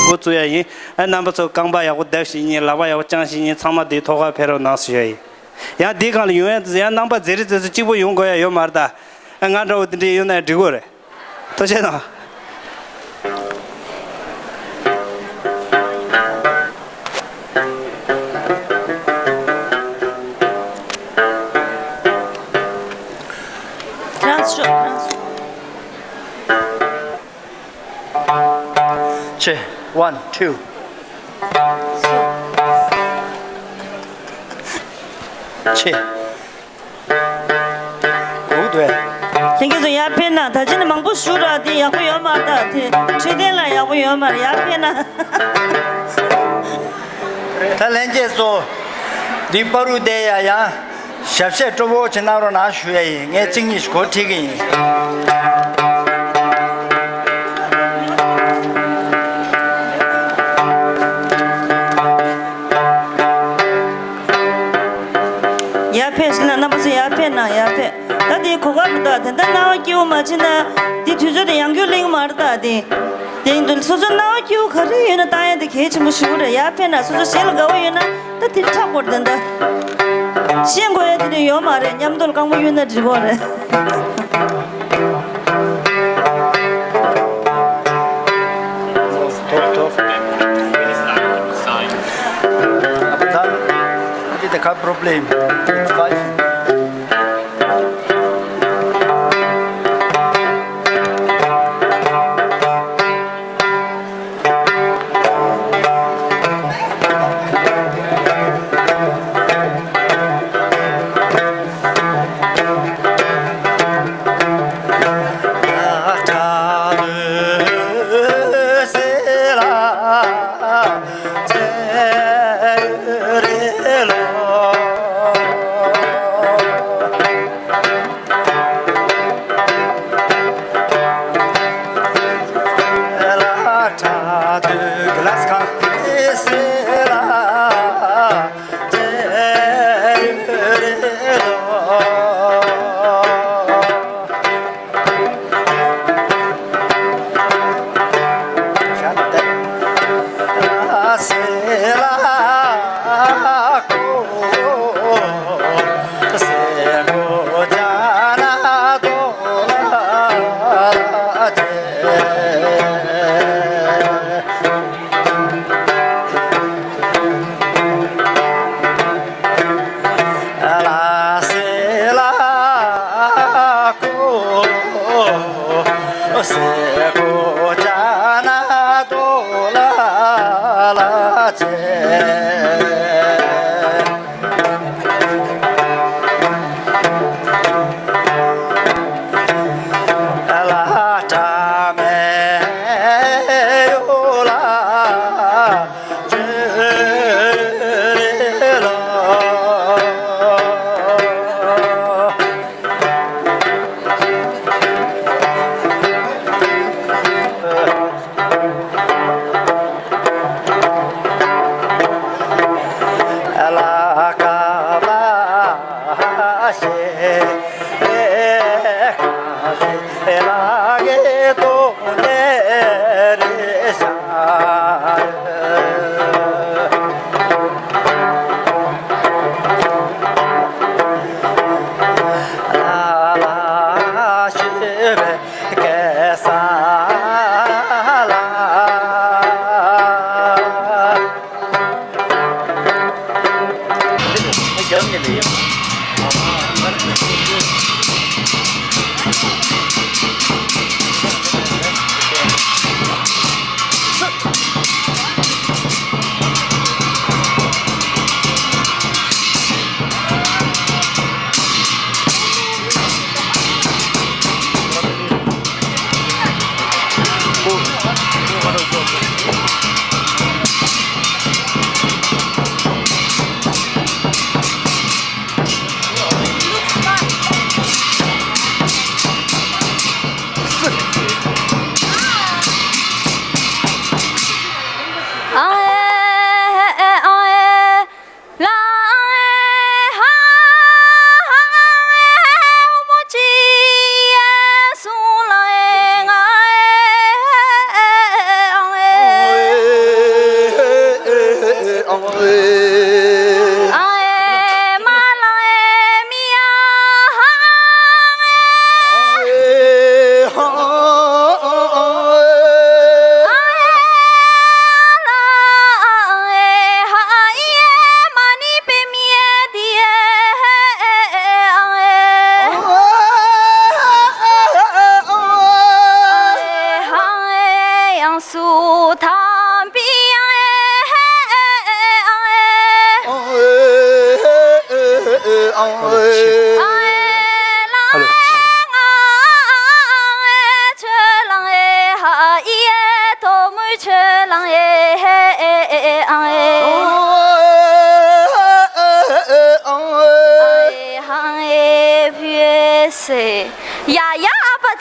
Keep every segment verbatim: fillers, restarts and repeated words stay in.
འགོ་བཙུགས་ཡ་ཡིན། ཨ་རྣམ་པ་ཚོ་རྐང་པ་ཡག་པོ་བརྡབ་ཤེས་མཁན། ལག་པ་ཡག་པོ་བརྐྱང་ཤེས་མཁན་ཚང་མ་འདིའི་ཐོག་ཁར་ཕེབས་རོགས་གནང་ཞུ་ཡ་ཡིན། ཡང་འདིའི་སྒང་ལ་ཡོང་ཡ་དེ་ཚོ་ཡང་རྣམ་པ་མཛེས་རིགས་དེ་ཚོ་གཅིག་པོ་ཡོང་དགོས་ཡ་ཡོད་མ་རེད་ད། ཨ་ང་འདྲ་བོ་དེ་འདྲས་ཡོང་ན་ཡང་འགྲིག་གི་རེད། ཐུགས་རྗེ་གནང་། རང་ཤོག་རང་ཤོག་ཆེ། One, two. ཆེ། གུག་འདུག་གས། ལྷན་རྒྱས་ཚོ་ཡར་ཕེབས་ན། ད་ཅི་ནས་མང་པོ་བཞུགས་ར། དེ་ཡག་པོ་ཡོད་མ་རེད། ད་དེ་འཕྲོད་བསྟེན་ལ་ཡག་པོ་ཡོད་མ་རེད། ཡར་ཕེབས་ན། ད་ལྷན་རྒྱས་ཚོ། འདི་བར་དུ་བསྡད་ཡ་ཡང་། ཞབས་ཕྱི་སྤྲོ་པོ་ཅིག་གནང་རོགས་གནང་ཞུ་ཡ་ཡིན། ངས་གཅིག་གཉིས་ཤིག་གོ་ཁྲིད་ཀྱི་ཡིན། ཡར་ཕེབས་ཟེར་ན་རྣམ་པ་ཚོ་ཡར་ཕེབས་ན། ཡར་ཕེབས། ད་དེའི་གོ་སྐབས་མི་འདུག་དེ་འདྲ་སྣང་བ་སྐྱིད་པོ་མ་བྱེད་ན། དེ་དུས་ཚོད་དེ་ཡང་བསྐྱར་ལེན་མ་རེད་ད། དེ་དེ་ཡིན་དུས་སོ་སོ་སྣང་བ་སྐྱིད་པོ་ག་རེ་ཡོད་ན་བཏང་ཡ་དེ་གལ་ཆེན་པོ་ཞིག་རེད། ཡར་ཕེབས་ན། སོ་སོ་གཞན་ལ་དགའ་པོ་ཡོད་ན་ད་དེ་འཁྲབ་དགོས་རེད། དེ་འདྲ་ཤེས་དགོས་ཡ་དེ་འདྲ་ཡོད་མ་རེད། མཉམ་དུ་རྐང་པ་གཡུག་ན་འགྲིག་གི་རེད། Abadan, did a car problem. It's five.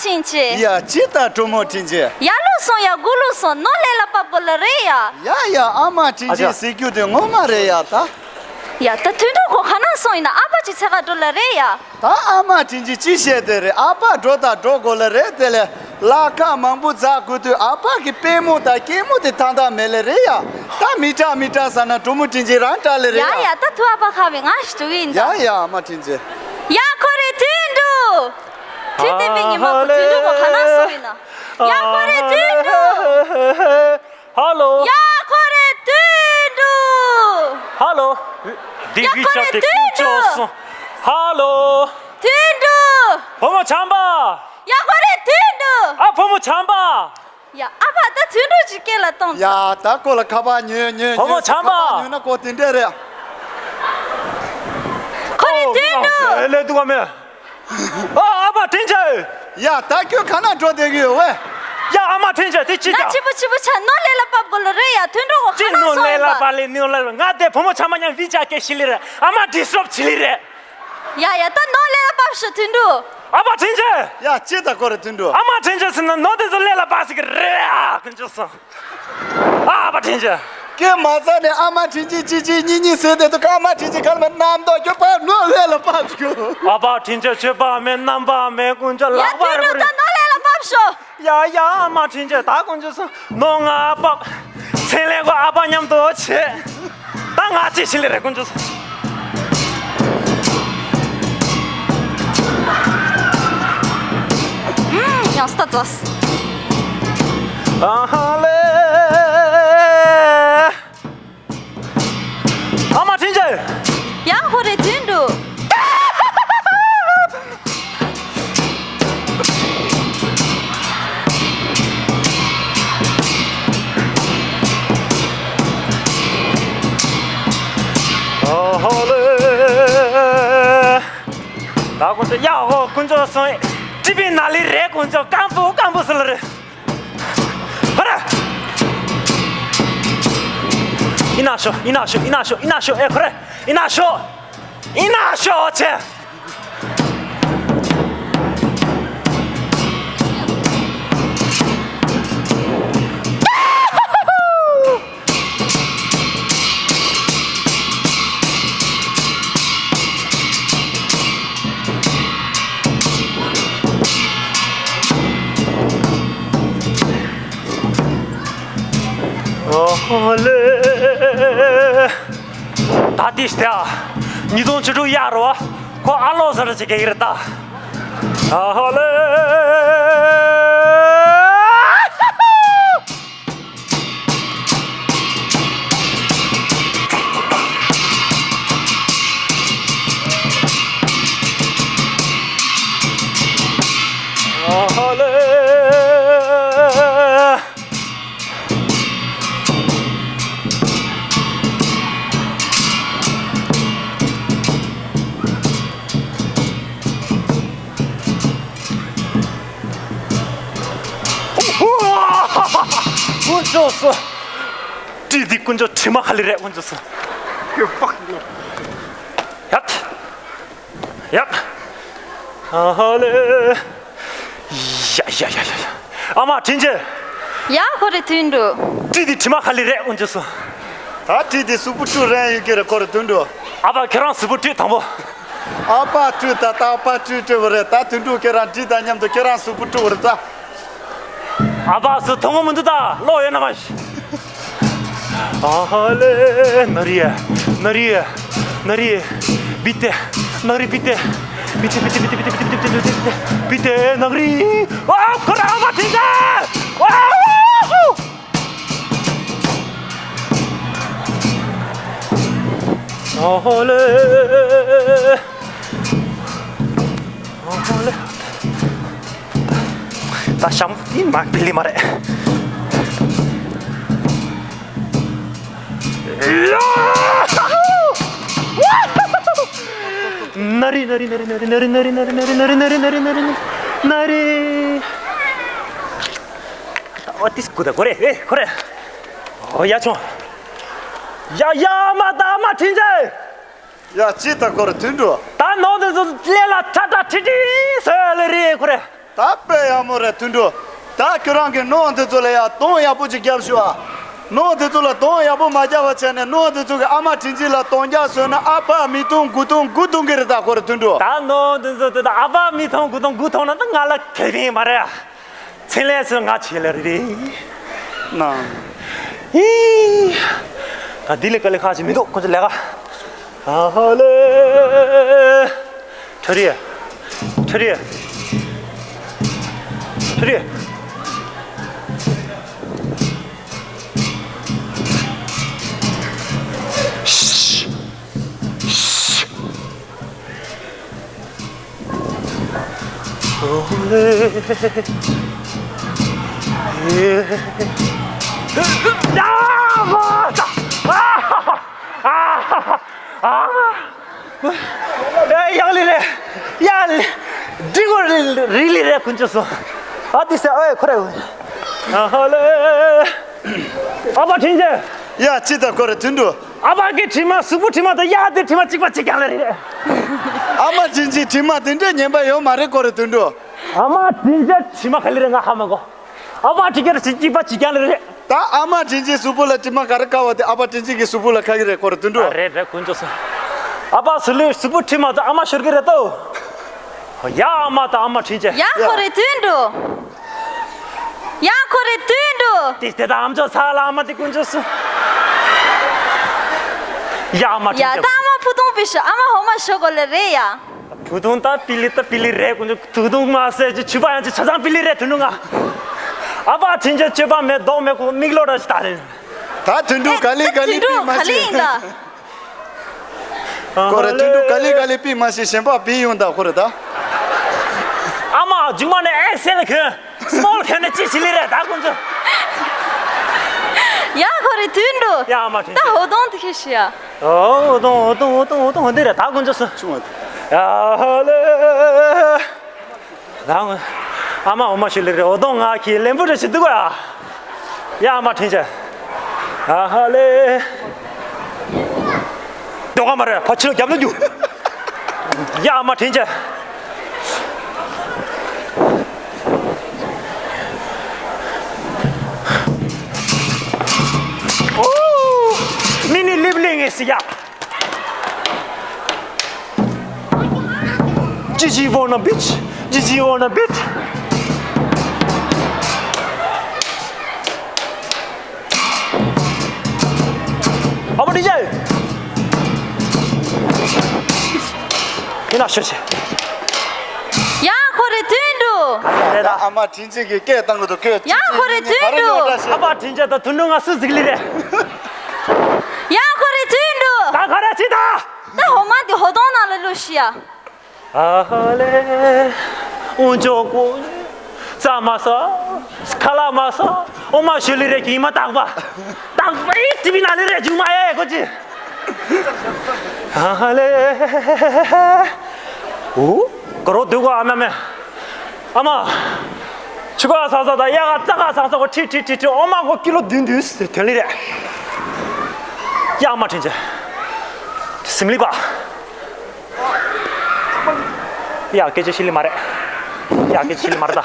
དྲིན་ཆེ། ཡ་ཅི་ད་གྲོ་མོ་དྲིན་ཆེ། ཡར་ལོག་སོང་ཡ། སྒུག་ལོག་སོང་། ནོར་ལས་ལ་བབས་དགོས་ལ་རེད་ཡ། ཡ་ཡ་ཨ་མ་དྲིན་ཨ་ཅག་ཆེ་ཟེར་རྒྱུ་དེ་ངོ་མ་རེད་ཡ་ད། ཡ་ད་དུད་འགྲོ་ཁོ་ག་ན་སོང་ཡིན་ན། ཨ་ཕ་ཅིག་འཚོལ་ག་འགྲོ་ལ་རེད་ཡ། ད་ཨ་མ་དྲིན་ཆེ་ཅི་བཤད་དེ་རེད། ཨ་ཕ་འགྲོ་ད་འགྲོ་དགོས་ལ་རེད། དེ་ལས་ལ་ཁ་མང་པོ་འཛག་དགོས་དུས་ཨ་ཕ་གི་པུས་མོ་དང་སྐྱི་མོ་དེ་ཐང་ཐང་མེད་ལ་རེད་ཡ། ད་མི་དྲག་མི་དྲག་ཟེར་ན་གྲོ་མོ་དྲིན་ཆེ་རང་དྲག་ལ་རེད་ཡ། ཡ་ཡ་ད་ཐུག་ཨ་ཕ་ཁ་བའི་ང་ཞིག་འགྲོ་གི་ཡིན་ད། ཡ་ཡ་ཨ་མ་དྲིན་ཆེ། ཡ་ཁོ་རེ་དུད་འགྲོ། དུས་དེ་བའི་ཉི་མ་ཁོ་དུད་འགྲོ་ཁོ་ག་ན་སོང་ཡིན་ན། ཡ་ཁོ་རེ་དུད་འགྲོ། ཧ་ལོ། ཡ་ཁོ་རེ་དུད་འགྲོ། ཧ་ལོ། འདི་ཡ་ཁོ་ཝི་ཆེ་ཊི་དེ་དུད་ཀུན་འགྲོ། ཅོག་སོང་། ཧ་ལོ། དུད་འགྲོ། བུ་མོ་བྱམས་པ། ཡ་ཁོ་རེ་དུད་འགྲོ། ཨ་བུ་མོ་བྱམས་པ། ཡ་ཨ་ཕ་ད་དུད་འགྲོ་ཅིག་སྐེ་ལ་གཏོང་། ཡ་ད་ཁོ་ལ་ཁ་པར་ཉོས་ཉོས་བུ་མོ་ཉོས་ཟེར། བྱམས་པ། ཁ་པར་ཉོས་ན་ཁོ་དེ་འདྲས་རེད། ཁོ་རེ་དུད་འགྲོ། ཨོ་ལས་འདུག་ག་མེད། ཨ་ཨ་ཕ་དྲིན་ཆེ། ཡ་ད་ཁྱོད་ག་ན་འགྲོ་བསྡད་ཀྱི་ཡོད་བས། ཡ་ཨ་མ་དྲིན་ཆེ་དེ་ཅི་ན་ཀྱང་། ཆི་པོ་ཆི་པོ་ཆ་ནོར་ལས་ལ་བབས་དགོས་ལ་རེད་ཡ། དུད་འགྲོ་ཁོ་ག་ཅི་ན་ནོར་སོང་ལས་ཡིན་ལ་པ། བབས་ལས་ནོར་ལས་ང་དེ་བུ་མོ་བྱམས་པ་མཉམ་ཝི་ཆེ་ཊི་སྐད་ཤི་ལི་རེད། ཨ་མ་ཌི་སི་ཊརབ་བྱེད་ལི་རེད། ཡ་ཡ་ད་ནོར་ལས་ལ་བབས་ཤོག་དུད་འགྲོ། ཨ་ཕ་དྲིན་ཆེ། ཡ་ཅི་ད་ཁོ་རེ་དུད་འགྲོ། ཨ་མ་དྲིན་ཆེ་ཟེར་ན་ནོར་དེ་ཚོ་ལས་ལ་བབས་ཟེར་གི་རེད་ཨ། ཀུན་སྤྱོད་སོང་། ཨ་ཕ་དྲིན་ཆེ། ཁྱོད་མ་རྩ་ནས་ཨ་མ་དྲིན་ཆེ་གཅིག་གཅིག་གཉིས་གཉིས་ཟེར་དེ་དུས་ཨ་མ་དྲིན་ཆེ་ག་ལ་མེད་རྣམ་རྟོག་ཁྱོད་ཕར་ནོར་ལས་ལ་བབས་ཤོག་ཨ་ཕ་དྲིན་ཆེ་ཁྱོད་པ་མེད་རྣམ་པ་མེད་ཀུན་སྤྱོད་ཡ་ལག་པ་དུད་རེད་འགྲོ་ཀུན་སྤྱོད། ད་ནོར་ལས་ལ་བབས་ཤོག་ཡ་ཡ་ཨ་མ་དྲིན་ཆེ་ད་ཀུན་སྤྱོད་སོང་ནོར་ང་ཨ་ཕ། མཚན་ལས་ཁོ་ཨ་ཕ་མཉམ་དུ་བྱེད། ད་ང་ཅི་ཞིག་ལས་རེད་ཀུན་སྤྱོད་སོང་། ཡང་སྟག་ཙོགས། ཨ་ཧ་ལེ། ཨ་མ་དྲིན་ཆེ། ཡང་ཧོ་རེ་དུད་འགྲོ། ཨ་ཧ་ལེ། ད་ཀུན་སྤྱོད་ཡ་ཧོ་ཀུན་སྤྱོད་སོང་། ཀྲི་པི་ན་ལི་རེད་ཀུན་སྤྱོད་སྐམ་པོ་སྐམ་པོ་སུ་ལ་རེད། ཧ་ར། ཨི་ན་ཤོ་ཨི་ན་ཤོ་ཨི་ན་ཤོ་ཨི་ན་ཤོ་ཨེ་ཁོ་རེ། ཨི་ན་ཤོ་ཨི་ན་ཤོ་ཆེ། ཨོ་ཧོ་ལེ། ད་དེ་སྟེ་ཨ། ཉིས་སྟོང་བཅུ་དྲུག་ཡར་རོ། ཁོ་ཨ་ལོ་ཟེར་ཅིག་གེ་རེད་ད། ཨ་ཧོ་ལེ། ཨ་ཧོ་ལེ། ཀུན་སྤྱོད་སོ། ཀྲི་དེ་ཀུན་སྤྱོད་དྲི་མ་ཁ་ལི་རེད་ཀུན་སྤྱོད་སོ། ཡབ། ཡབ། ཨ་ཧ་ལེ། ཡ་ཡ་ཡ་ཡ་ཡ། ཨ་མ་དྲིན་ཆེ། ཡ་ཁོ་རེ་དུད་འགྲོ། ཀྲི་དེ་དྲི་མ་ཁ་ལི་རེད་ཀུན་སྤྱོད་སོ། ད་ཀྲི་དེ་གཟུགས་པོ་བཀྲུ་རན་ཡོད་ཀྱི་རེད་ཁོ་རེ་དུད་འགྲོ། ཨ་ཕ་ཁྱེད་རང་གཟུགས་པོ་བཀྲུས་དང་པོ། ཨ་ཕ་བཀྲུས་ད་ད་ཨ་ཕ་བཀྲུས་བཀྲུས་པ་རེད་ད་དུད་འགྲོ་ཁྱེད་རང་ཀྲི་དང་མཉམ་དུ་ཁྱེད་རང་གཟུགས་པོ་བཀྲུ་བ་རེད་ད། ཨ་ཕ་སུ་མཐོང་གི་མི་འདུག་ད་ལོག་ཡོད་ན་མ་ཤི། ཨ་ཧ་ལེ། ན་རི་ཡ། ན་རི་ཡ། ན་རི་ཡ། བི་ཏེ། ན་རི་བི་ཏེ། བི་ཏེ་བི་ཏེ་བི་ཏེ་ན་རི། ཨ་ཁོ་ར་ཨ་མ་དྲིན་ཆེ། ཨ་ཧུ། ཨ་ཧོ་ལེ། ཨ་ཧོ་ལེ། ད་ཤམ་ཨིན་མ་བི་ལི་མ་རེད། ན་རི་ན་རི། ཨོ་ཏིས་ཀུ་ད་ཁོ་རེ་ཨེ་ཁོ་རེ། ཨོ་ཡ་ཆུང་། ཡ་ཡ་མ་ད་མ་ཁྲིན་ཅེ། ཡ་ཅི་ད་ཁོ་རེ་དུད་འགྲོ། ད་ནོ་དེ་ཚོ་ལས་ལ་ཁྲ་ཁྲ་ཁྲི་ཁྲི་སོ་ལེ་རེད་ཁོ་རེ། ད་དཔེ་ཡག་མོ་རེད་དོན་གྲུབ། ད་ཁྱོད་རང་གི་ནོར་འདི་ཚོ་ལ་ཡ་གདོང་ཡག་པོ་ཅིག་རྒྱབ་ཤོག་ཨ། ནོར་འདི་ཚོ་ལ་གདོང་ཡག་པོ་མ་རྒྱབ་པ་བྱས་ནས་ནོར་འདི་ཚོ་གི་ཨ་མ་དྲིན་ཆེན་ལ་གདོང་རྒྱག་བཟོས་ན་ཨ་ཕ་མི་མཐོང་དགུ་མཐོང་དགུ་མཐོང་གི་རེད། ད་ཁོ་རེད་དོན་གྲུབ། ད་ནོར་འདི་ཚོ་དེ་ད་ཨ་ཕ་མི་མཐོང་དགུ་མཐོང་དགུ་མཐོང་ན་ད་ང་ལ་ཁེ་ཕན་མ་རེད་ཨ། ཚེ་ལས་སུ་ང་ཆེ་ལ་རེད། ན། ཧི། ད་འདི་ལས་དཀའ་ལས་ཁག་ཅིག་མི་འདུག་ཁོ་ཚོ་ལས་ཀ་ཨ་ཧ་ལེ། ཁྲ་རི། ཁྲ་རི། ཁྲ་རི། ཨོ་ལེ། ཡེ། ཡ་མ་ད། ཨ་ཧ་ཧ། ཨ་ཧ་ཧ། ཨ། ཨེ་ཡག་ལི་རེད། ཡ་ལི། འདི་གོ་རི་རི་ལི་རེད་ཀུན་སྤྱོད་སོ། ཨ་ཏི་སེ་ཨེ་ཁོ་རེ། ཨ་ཧ་ལེ། ཨ་ཕ་དྲིན་ཆེན། ཡ་ཅི་ད་ཁོ་རེ་དུད་འགྲོ། ཨ་ཕ་གི་དྲི་མ་གཟུགས་པོ་དྲི་མ་དང་ཡ་དེ་དྲི་མ་གཅིག་པ་གཅིག་རྐྱང་ལ་རེད། ཨ་མ་དྲིན་ཆེན་དྲི་མ་དེ་འདྲས་ངན་པ་ཡོད་མ་རེད་ཀོ་རེ་དུད་འགྲོ། ཨ་མ་དྲིན་ཆེན་དྲི་མ་ག་ལེ་རེད་ང་ཧ་མ་གོ། ཨ་མ་དྲིན་ཆེན་གཅིག་པ་གཅིག་རྐྱང་ལ་རེད། ད་ཨ་མ་དྲིན་ཆེན་གཟུགས་པོ་ལ་དྲི་མ་ག་རེ་བཀལ་བ་དེ་ཨ་ཕ་དྲིན་ཆེན་གྱི་གཟུགས་པོ་ལ་བཀལ་གི་རེད་ཀོ་རེ་དུད་འགྲོ། ཨ་རེད་རེད་དཀོན་མཆོག་གསུམ། ཨ་ཕ་གཟུགས་ལུས་གཟུགས་པོ་དྲི་མ་དང་ཨ་མ་ཤོར་གི་རེད་དོ། ཡ་ཨ་མ་དང་ཨ་མ་དྲིན་ཆེན། ཡ་ཁོ་རེ་དུད་འགྲོ། ཡ་ཁོ་རེ་དུད་འགྲོ། དེ་དེ་དང་ཨམ་ཅོག་ཚ་ལ་ཨ་མ་དེ་དཀོན་མཆོག་གསུམ། ཡ་ཨ་མ་ཡ་དྲིན་ད་ཆེན། ཨ་མ་ཕུ་ཐུང་པི་ཤོ་ཨ་མ་ཧོ་མ་ཤོ་གོ་ལེ་རེད་ཡ། ཕུ་ཐུང་ད་པི་ལི་ད་པི་ལི་རེད་དཀོན་མཆོག་ཐུ་ཐུང་མ་ཟེར་ཅི་ཆུ་པ་ཡང་ཅི་ཆ་ཚང་པི་ལི་རེད་དུད་འགྲོ་ང་། ཨ་ཕ་དྲིན་ཆེན་སྤྱོད་པ་མེད་མདོག་མེད་ཁོ་མིག་ལོག་འདྲ་ཞིག་ད་རེད། ད་དུད་འགྲོ་ག་ལེ་ག་ལེ་པི་མ་ཤེས། ཁོ་རེ་དུད་འགྲོ་ག་ལེ་ག་ལེ་པི་མ་ཤེས་གཞན་པ་པི་ཡོང་ད་ཁོ་རེ་ད། ཨ་མ་མཇུག་མ་ནས་ཨེག་སེལ་གོན། སི་མོལ་གོན་ནས་ཅི་བྱེད་ལེ་རེད་ད་དཀོན་མཆོག་ཡ་ཁོ་རེ་དུད་འགྲོ། ཡ་ཨ་མ་དྲིན་ད་ཆེན། ཧོ་དོང་དེ་ཁེ་ཤི་ཡ། ཨོ་ཨོ་དོང་ཨོ་དོང་ཨོ་དོང་ཨོ་དོང་འདི་རེད་ད་དཀོན་མཆོག་གསུམ། ཡ་ཧ་ལེ། ད་ཨ་མ་འོ་མ་ཤི་ལེ་རེད་ཨོ་དོང་ང་གི་ལེན་པོ་རེ་ཞིག་འདུག་ག་ཡ་ཨ་མ་དྲིན་ཆེན། ཨ་ཧ་ལེ། ཏོག་ཀ་མ་རེད་ཕ་ཕྱི་ལ་རྒྱབ་ན་རྒྱུ། ཡ་ཨ་མ་དྲིན་ཆེན། ཨོ། མི་ནི་ལིབ་ལིང་ངེ་སི་ཡ། ཇི་ཇི་ཝོ་ན་བིཆ། ཇི་ཇི་ཝོ་ན་བིཆ། ཨ་མ་དྲིན་ཆེན། ཡིན་ན་ཤོད་ཆེ། ཡ་ཁོ་རེ་དུད་འགྲོ། ད་ཨ་མ་དྲིན་ཆེན་གྱི་སྐད་བཏང་གི་འདུག་ཁོས། ཡ་ཁོ་རེ་དུད་འགྲོ། ཨ་མ་དྲིན་ཆེན་ད་དུད་འགྲོ་ང་སུ་ཟིག་ལི་རེད། ཡ་ཁོ་རེ་དུད་འགྲོ། ད་ག་རེ་ཅི་ད། ད་ཧོ་མ་འདི་ཧོ་དོང་ནང་ལ་ལུས་ཤི་ཡ། ཨ་ཧ་ལེ། འུ་ཅོ་ཀུ། ས་མ་ས། ཁ་ལ་མ་ས། ཨོ་མ་ཤུ་ལི་རེ་གི་མ་དག་པ། དག་པ་ཨི་ཏི་བི་ན་ལི་རེ་ཇུ་མ་ཨེ་ཀོ་ཅི། ཨ་ཧ་ལེ། འུ། ག་རོ་དུ་གོ་ཨ་མ་མེ། ཨ་མ། ཆུ་ཁ་ས་ས་དང་གཡག་རྩྭ་ཁ་ས་ས་གོ་ཁྲི་ཁྲི་ཁྲི་ཁྲི་ཨོ་མ་གོ་ཀི་ལོ་བདུན་བདུན་ཟེར་དོན་ལི་རེད། ཡ་ཨ་མ་དྲིན་ཆེན། སིམ་ལི་པ། ཡ་སྐད་ཆ་ཤི་ལི་མ་རེད། ཡ་སྐད་ཆ་ཤི་ལི་མ་རེད་ད།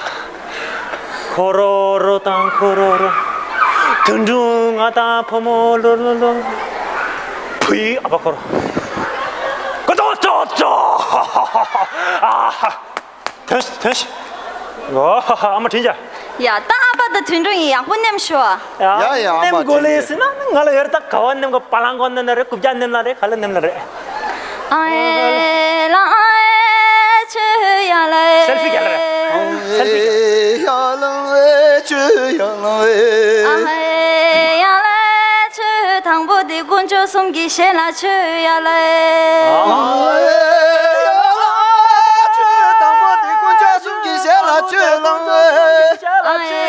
ཁོ་རོ་རོ་དང་ཁོ་རོ་རོ། དུད་འགྲོ་ང་དང་ཕོ་མོ་ལོ་ལོ་ལོ། བུའི་ཨ་ཕ་ཁོ་རོ། ཀོ་ཅོ་ཅོ་ཅོ། ཨ་ཧ། ཐོན་ཤིག་ཐོན་ཤིག་ཨོ་ཧ་ཧ་ཨ་མ་དྲིན་ཆེན། ཡ་ད་ཨ་ཕ་དང་དུད་འགྲོ་ཡིན་ཡག་པོ་ནེམ་ཤོ་ཨ། ཡ་ཡ་ཨ་མ་ནེམ་དགོས་ལེ་ཟེར་ན་ང་ལ་ཡོད་རེད་ད། ག་བ་ནེམ་དགོས། པ་ལང་གོ་ནེམ་ན་རེད། རྐུབ་བཀྱག་ནེམ་ན་རེད། ག་ལ་ནེམ་ན་རེད། ཨ་ཧེ་ལ་ཨ་ཧེ་ཆུ་ཡ་ལ་ཨེ། སེལ་ཕི་རྒྱག་ལ་རེད། སེལ་ཕི་རྒྱག་ཡ་ལ་ཨེ་ཆུ་ཡ་ལ་ཨེ། ཨ་ཧེ་ཡ་ལ་ཨེ་ཆུ་དང་པོ་དེ་དཀོན་མཆོག་གསུམ་གྱི་ཞལ་ལ་མཆོད་ཡ་ལ་ཨེ། ཨ་ཧེ་ཡ་ལ་ཨེ་ཆུ་དང་པོ་དེ་དཀོན་མཆོག་གསུམ་གྱི་ཞལ་ལ་མཆོད་ལ་ཨེ། ཨ་ཧེ་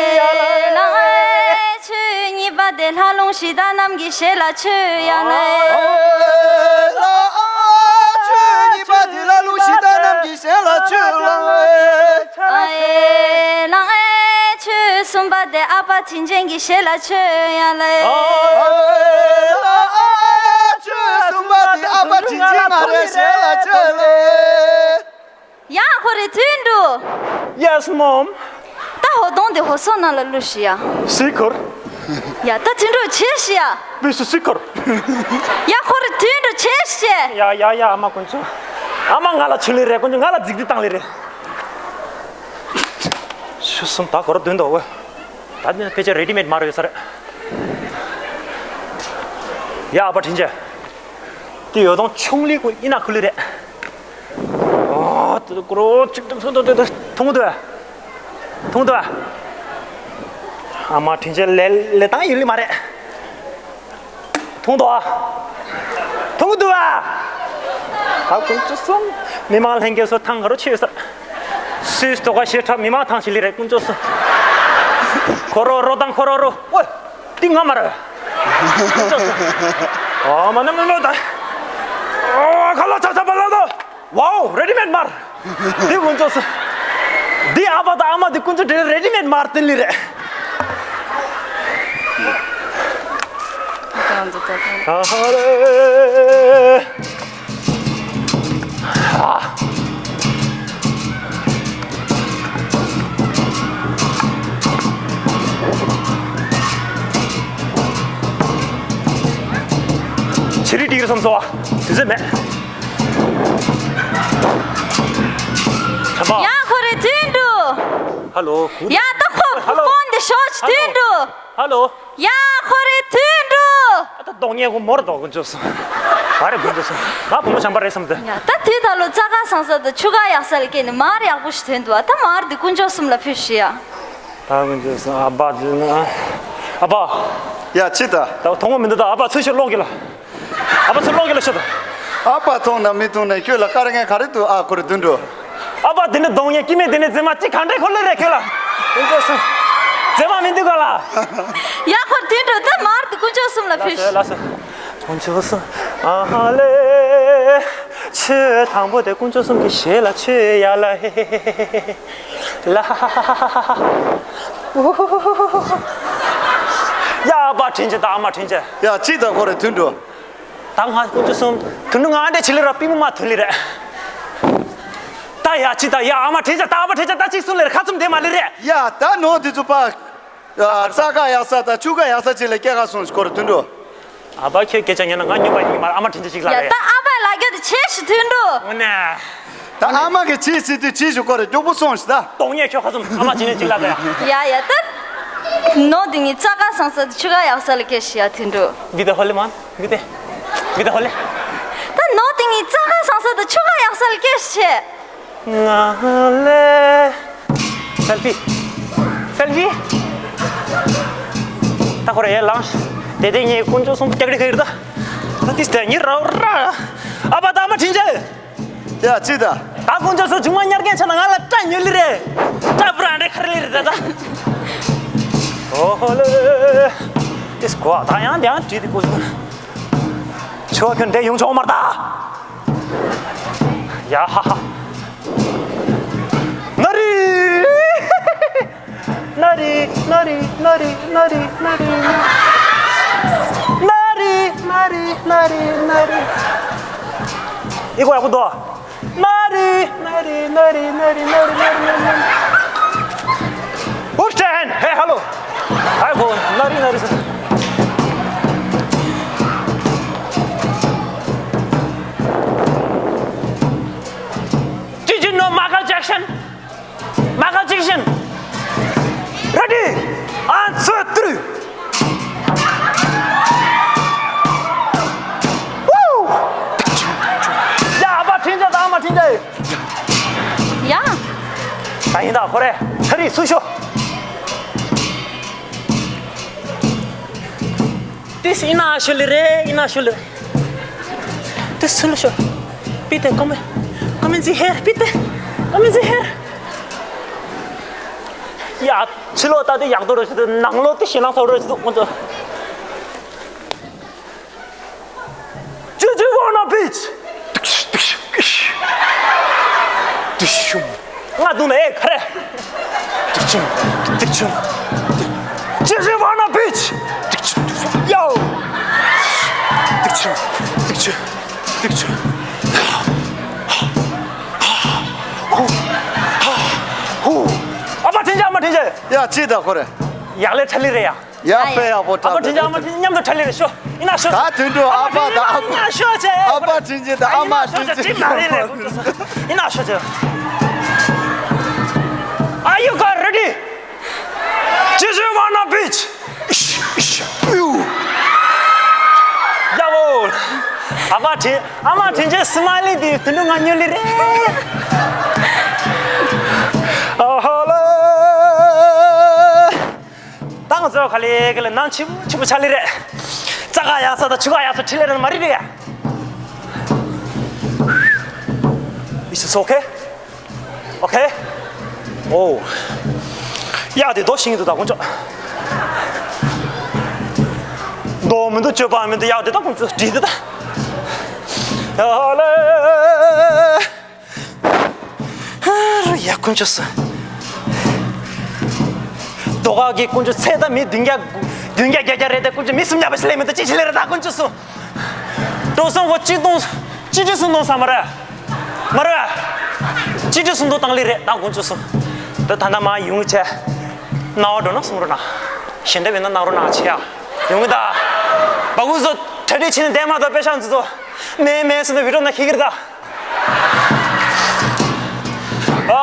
ལ་ཨེ་ཆུ་གཉིས་པ་དེ་ལྷ་ལུང་ཞི་བདག་རྣམས་ཀྱི་ཞལ་ལ་མཆོད་ཡ་ལ་ཨེ། ཨ་ཧེ་ལ་ཨེ་ཆུ་གཉིས་པ་དེ་ལྷ་ལུང་ཞི་བདག་རྣམས་ཀྱི་ཞལ་ལ་མཆོད་ལ་ཨེ། ཨ་ཧེ་ལ་ཨེ་ཆུ་གསུམ་པ་དེ་ཨ་ཕ་དྲིན་ཆེན་གྱི་ཞལ་ལ་མཆོད་ཡ་ལ་ཨེ། ཨ་ཧེ་ལ་ཨེ་ཆུ་གསུམ་པ་དེ་ཨ་ཕ་དྲིན་ཆེན་ང་རའི་ཞལ་ལ་མཆོད་ལ་ཨེ། ཡ་ཁོ་རེ་དུད་འགྲོ། Yes, mom. ད་ཧོ་དོང་དེ་ཧོ་སོ་ནང་ལ་བླུགས་ཤི་ཡ། སི་ཁུར། ཡ་ད་དུད་འགྲོ་ཆེ་ཤི་ཡ། བི་སུ་སི་ཁུར། ཡ་ཁོ་རེ་དུད་འགྲོ་ཆེ་ཤི། ཡ་ཡ་ཡ། ཨ་མ་དཀོན་མཆོག་ཨ་མ་ང་ལ་ཆུ་ལི་རེད། དཀོན་མཆོག་ང་ལ་རྫིག་རྫིག་བཏང་ལི་རེད། ཆུ་གསུམ་ད་ཁོ་ར་དུད་འགྲོ་ཨོ། ད་ནི་ཕལ་ཆེར་རེ་ཌི་མེད་མར་ཡོད་ས་རེད། ཡ་ཨ་ཕ་དྲིན་ཆེ། དེ་ཡོ་དོང་ཆུང་ལི་ཀུ་ཨི་ན་ཁུ་ལི་རེད། ཨོ་དེ་ཀུ་རོ་ཅིག་ཏུ་ཐུང་དུ་དུ་དུ་ཐུང་དུ་ཐུང་དུ། ཨ་མ་དྲིན་ཆེ་ལེ་ལེ་བཏང་ཡོད་ལི་མ་རེད། ཐུང་དུ་ཨ། ཐུང་དུ་ཨ། ད་དཀོན་མཆོག་གསུམ། མི་མང་ལྷན་རྒྱས་ཚོ་ཐང་ག་རུ་ཆེ་ས། སུས་དོ་ག་ཤེས་ཁྲ་མི་མང་ཐང་ཆེ་ལི་རེད་དཀོན་མཆོག་གསུམ། ཁོ་རོ་རོ་དང་ཁོ་རོ་རོ། ཨོ། ཏི་ང་མ་ར། ཨ་མ་ན་མི་མ་ད། ཨོ་ཁ་ལ་ཆ་ཆ་པ་ལ་དོ། ཝའོ་རེ་ཌི་མེད་མར། འདི་དཀོན་མཆོག་གསུམ། འདི་ཨ་ཕ་དང་ཨ་མ་འདི་དཀོན་མཆོག་འདྲེ་རེ་ཌི་མེད་མར་ཏིན་ལི་རེད། ཨ་ཧ་རེ། ཆི་རི་ཏི་རི་སམ་སོ་བ་དུས་ཚོད་མེད། ཡ་ཁོ་རེ་དུད་འགྲོ། ཧ་ལོ། ཡ་ད་ཁོ་ཧ་ལོ། ཕོན་འདི་ཤོག་དུད་འགྲོ། ཧ་ལོ། ཡ་ཁོ་རེ་དུད་འགྲོ། ཨ་ད་གདོང་ཉེ་གོ་མོར་དོ་དཀོན་མཆོག་གསུམ། ང་རེ་དཀོན་མཆོག་གསུམ། ང་བུ་མོ་བྱམས་པ་རེད་བསམ་དུ། ཡ་ད་དུས་ད་ལོ་རྩྭ་ཁ་སང་ས་དང་ཆུ་ཁ་ཡག་ས་ལ་སྐྱེས་ནས་མར་ཡག་པོ་ཞིག་ཐོན་འདུག་ཨ་ད་མར་འདི་དཀོན་མཆོག་གསུམ་ལ་ཕུལ་ཤི་ཡ། ད་དཀོན་མཆོག་གསུམ། ཨ་ཕ་ཨ་ཕ། ཡ་ཅི་ད། ད་མཐོང་བ་མི་འདུག་ད་ཨ་ཕ་ཚུར་ཤོག་ལོག་གི་ལ། ཨ་ཕ་ཚུར་ལོག་གི་ལ་ཤོག་ད། ཨ་ཕ་མཐོང་ན་མི་མཐོང་ན་ཁྱོད་ལ་དཀའ་ངལ་ག་རེ་འདུག་ཨ་ཁོ་རེ་དུད་འགྲོ། ཨ་ཕ་དེ་ནི་གདོང་ཡས་སྐྱི་མེད་དེ་ནི་མཛེས་མ་གཅིག་གང་འདྲ་ཁོ་ལེ་རེད་ཁྱོད་ལ། དཀོན་མཆོག་གསུམ། མཛེས་མ་མི་འདུག་ག་ལ། ཡ་ཁོ་རེ་དུད་འགྲོ་ད་མར་འདི་དཀོན་མཆོག་གསུམ་ལ་ཕུལ་ཤི། ལ་སོ། དཀོན་མཆོག་གསུམ། ཨ་ཧ་ལེ། ཆུ་དང་པོ་དེ་དཀོན་མཆོག་གསུམ་གྱི་ཞལ་ལ་ཆུ་ཡ་ལ་ཧེ་ཧེ་ཧེ་ཧེ། ལ་ཧ་ཧ་ཧ་ཧ་ཧ། ཡ་ཨ་ཕ་དྲིན་ཆེ་ད་ཨ་མ་དྲིན་ཆེ། ཡ་ཅི་ད་ཁོ་རེ་དུད་འགྲོ། ད་ང་དཀོན་མཆོག་གསུམ། དུད་འགྲོ་ང་འདྲ་ཆི་ལི་ར་པི་མོ་མ་དུད་ལི་རེད། ད་ཡ་ཅི་ད་ཡ་ཨ་མ་དྲིན་ཆེ་ད་ཨ་ཕ་དྲིན་ཆེ་ད་ཅིག་གསུང་ལེ་ར་ཁ་ཚུམ་དེ་མ་ལི་རེད། ཡ་ད་ནོ་དེ་ཚོ་པ། རྩྭ་ཁ་ཡག་ས་དང་ཆུ་ཁ་ཡག་ས་ཅིག་ལ་སྐྱེལ་ག་སོང་ཁོ་རེ་དུད་འགྲོ། ཨ་ཕ་ཁྱོད་སྐད་ཆ་ཉན་ན་ང་སྨྱོན་པ་ཡིན་གྱི་མ་རེད། ཨ་མ་དྲིན་ཆེ་ཅིག་ལ་ཡ་རེད། ད་ཨ་ཕ་ལ་རྒྱ་དེ་ཆེ་ཞིག་དུད་འགྲོ། དངོས་གནས། ད་ཨ་མ་གི་ཆེ་ཞིག་དུ་ཆེ་ཞིག་ཁོ་རེ་མགྱོགས་པོ་སོང་ཞིག་ད། གདོང་ཉེ་ཁྱོད་ཁ་ཚུམ་ཨ་མ་དྲིན་ཆེ་ཅིག་ལ་རེད། ཡ་ཡ་ད། ནོ་དེ་ངའི་རྩྭ་ཁ་སང་ས་དང་ཆུ་ཁ་ཡག་ས་ལ་སྐྱེལ་ཞིག་ཡ་དུད་འགྲོ། བི་དེ་ཧོ་ལེ་མ། བི་དེ། བི་དེ་ཧོ་ལེ། ད་ནོ་དེ་ངའི་རྩྭ་ཁ་སང་ས་དང་ཆུ་ཁ་ཡག་ས་ལ་སྐྱེལ་ཞིག་ང་ལེ། སེལ་ཕི། སེལ་ཕི། ད་ཁོ་རེ་ཡར་ལངས། དེ་དེ་ངའི་དཀོན་མཆོག་གསུམ་སྐྱག་རི་ཁ་ཡིར་ད། ད་ཏིས་དེ་ཉི་ར་ར། ཨ་ཕ་ད་ཨ་མ་དྲིན་ཆེ། ཡ་ཅི་ད། ད་དཀོན་མཆོག་གསུམ་ཆུང་མ་ཉར་མཁན་ཆ་ན་ང་ལ་སྐྲ་ཉོ་ལི་རེད། སྐྲ་བུ་ར་འདྲེ་ཁར་ལི་རེད་ད་ད། ཨོ་ཧོ་ལེ། ཏིས་གོ་ད་ཡང་ཡང་བྲིས་ཏེ་གོ་ཡོང་། ཆོ་ཁྱོད་འདྲེ་ཡོང་ཆོག་མར་ད། ཡ་ཧ་ཧ། ན་རི། ན་རི་ན་རི་ན་རི། ཨི་གོ་ཡག་པོ་འདུག་ན་རི། ན་རི་ན་རི་ན་རི་ན་རི་ན་རི། Who's ten? Hey, hello. ཨ་གོ་ན་རི་ན་རི་ཟེར། Did you know Michael Jackson? Michael Jackson. Ready? One, two, three. Woo! ཡ་ཨ་ཕ་དྲིན་ཆེ་ད་ཨ་མ་དྲིན་ཆེ། ཡ། ད་ཡིན་ད་ཁོ་རེ་ཁ་རི་སུ་ཤོ། This ina shuli re, ina shuli. This sulu sho. Bitte, komm. Kommen Sie her, bitte. Kommen Sie her. ཡ། ཕྱི་ལོགས་ལྟ་དུས་ཡག་ཏུ་རོ་ཞིག་ཏུ་ནང་ལོགས་དེ་ཞེད་སྣང་ཚ་རོ་ཞིག་ཏུ་ཁོང་ཚོ། Do you wanna beach? ང་དུང་ནས་ཨེ་ཁ་རེ། Do you wanna beach? Yo. ཏིག་ཆུ། ཏིག་ཆུ། ཏིག་ཆུ། ཧོ། ཡ་ཅི་ད་ཁོ་རེ། ཡག་ལས་ཁྲ་ལི་རེད་ཡ། ཡ་དཔེ་ཡག་པོ་ཨ་ཕ་དྲན་རྒྱ་ཨ་མ་དྲན་རྒྱ་མཉམ་དུ་ཁྲ་ལི་རེད་ཤོ། ཡིན་ན་ཤོ། ད་དུད་འགྲོ་ཨ་ཕ་དང་ཨ་ཕ། ཡིན་ན་ཤོ་ཅེ། ཨ་ཕ་དྲིན་ཆེ་དང་ཨ་མ་དྲིན་ཆེ། ཡིན་ན་ཤོ་ཅེ། ཅི་མ་རེད་རེད་ཁོ་ཚོ། ཡིན་ན་ཤོ་ཅེ། Are you guys ready? This is wanna beach. ཡ་བོ། ཨ་ཕ་དྲིན་ཨ་མ་དྲིན་ཆེ་སི་མ་ལི་དེ་དུད་འགྲོ་ང་ཉོ་ལི་རེད། ཨ་ཧ་ལ། ད་ང་ཚོ་ག་ལེ་ག་ལེ་ནང་ཆི་ཆི་པོ་ཆ་ལེ་རེད། རྩ་ཁ་ཡག་ས་དང་ཆུ་ཁ་ཡག་ས་ཁྲི་ལེ་རེད་མ་རེད་རེད་ཡ། It's okay. Okay. Oh. ཡ་དེ་རྡོ་ཤིང་དུ་ད་དཀོན་མཆོག་རྡོ་མི་འདུག་སྤྱོད་པ་མི་འདུག་ཡ་དེ་ད་དཀོན་མཆོག་བྲིས་དེ་ད། ཡ་ཧ་ལེ། ཡ་དཀོན་མཆོག་གསུམ། རྡོ་ཁ་གི་དཀོན་མཆོག་ཚེ་ད་མི་བདུན་བརྒྱ་བདུན་བརྒྱ་བརྒྱད་བརྒྱ་རེད་དེ་དཀོན་མཆོག་མི་སུམ་བརྒྱ་པ་ཞིག་ལས་མི་འདུག་ཅི་ཞིག་ལས་རེད་ད་དཀོན་མཆོག་གསུམ། འགྲོ་སོང་བོ་གཅིག་སྟོང་གཅིག་ཁྲི་སུམ་སྟོང་ས་མ་རེད། མ་རེད། གཅིག་ཁྲི་སུམ་སྟོང་བཏང་ལེ་རེད་ད་དཀོན་མཆོག་གསུམ། ད་ད་ད་མ་ཡོང་གི་ཆེ། ན་བ་འགྲོ་ན་སོང་རོ་ན། ཞེ་འདྲ་བས་ན་ན་རོ་ན་ཆེ་ཡ། ཡོང་གི་ད། བ་གུ་ཚོ་གྲ་སྒྲིག་བྱས་ནས་བསྡད་མ་ཐག་པེ་ཤང་ཚོ། མེ་མེ་སུ་ནི་བི་ཌིའོ་ན་ཁི་གིར་ད། ཨ་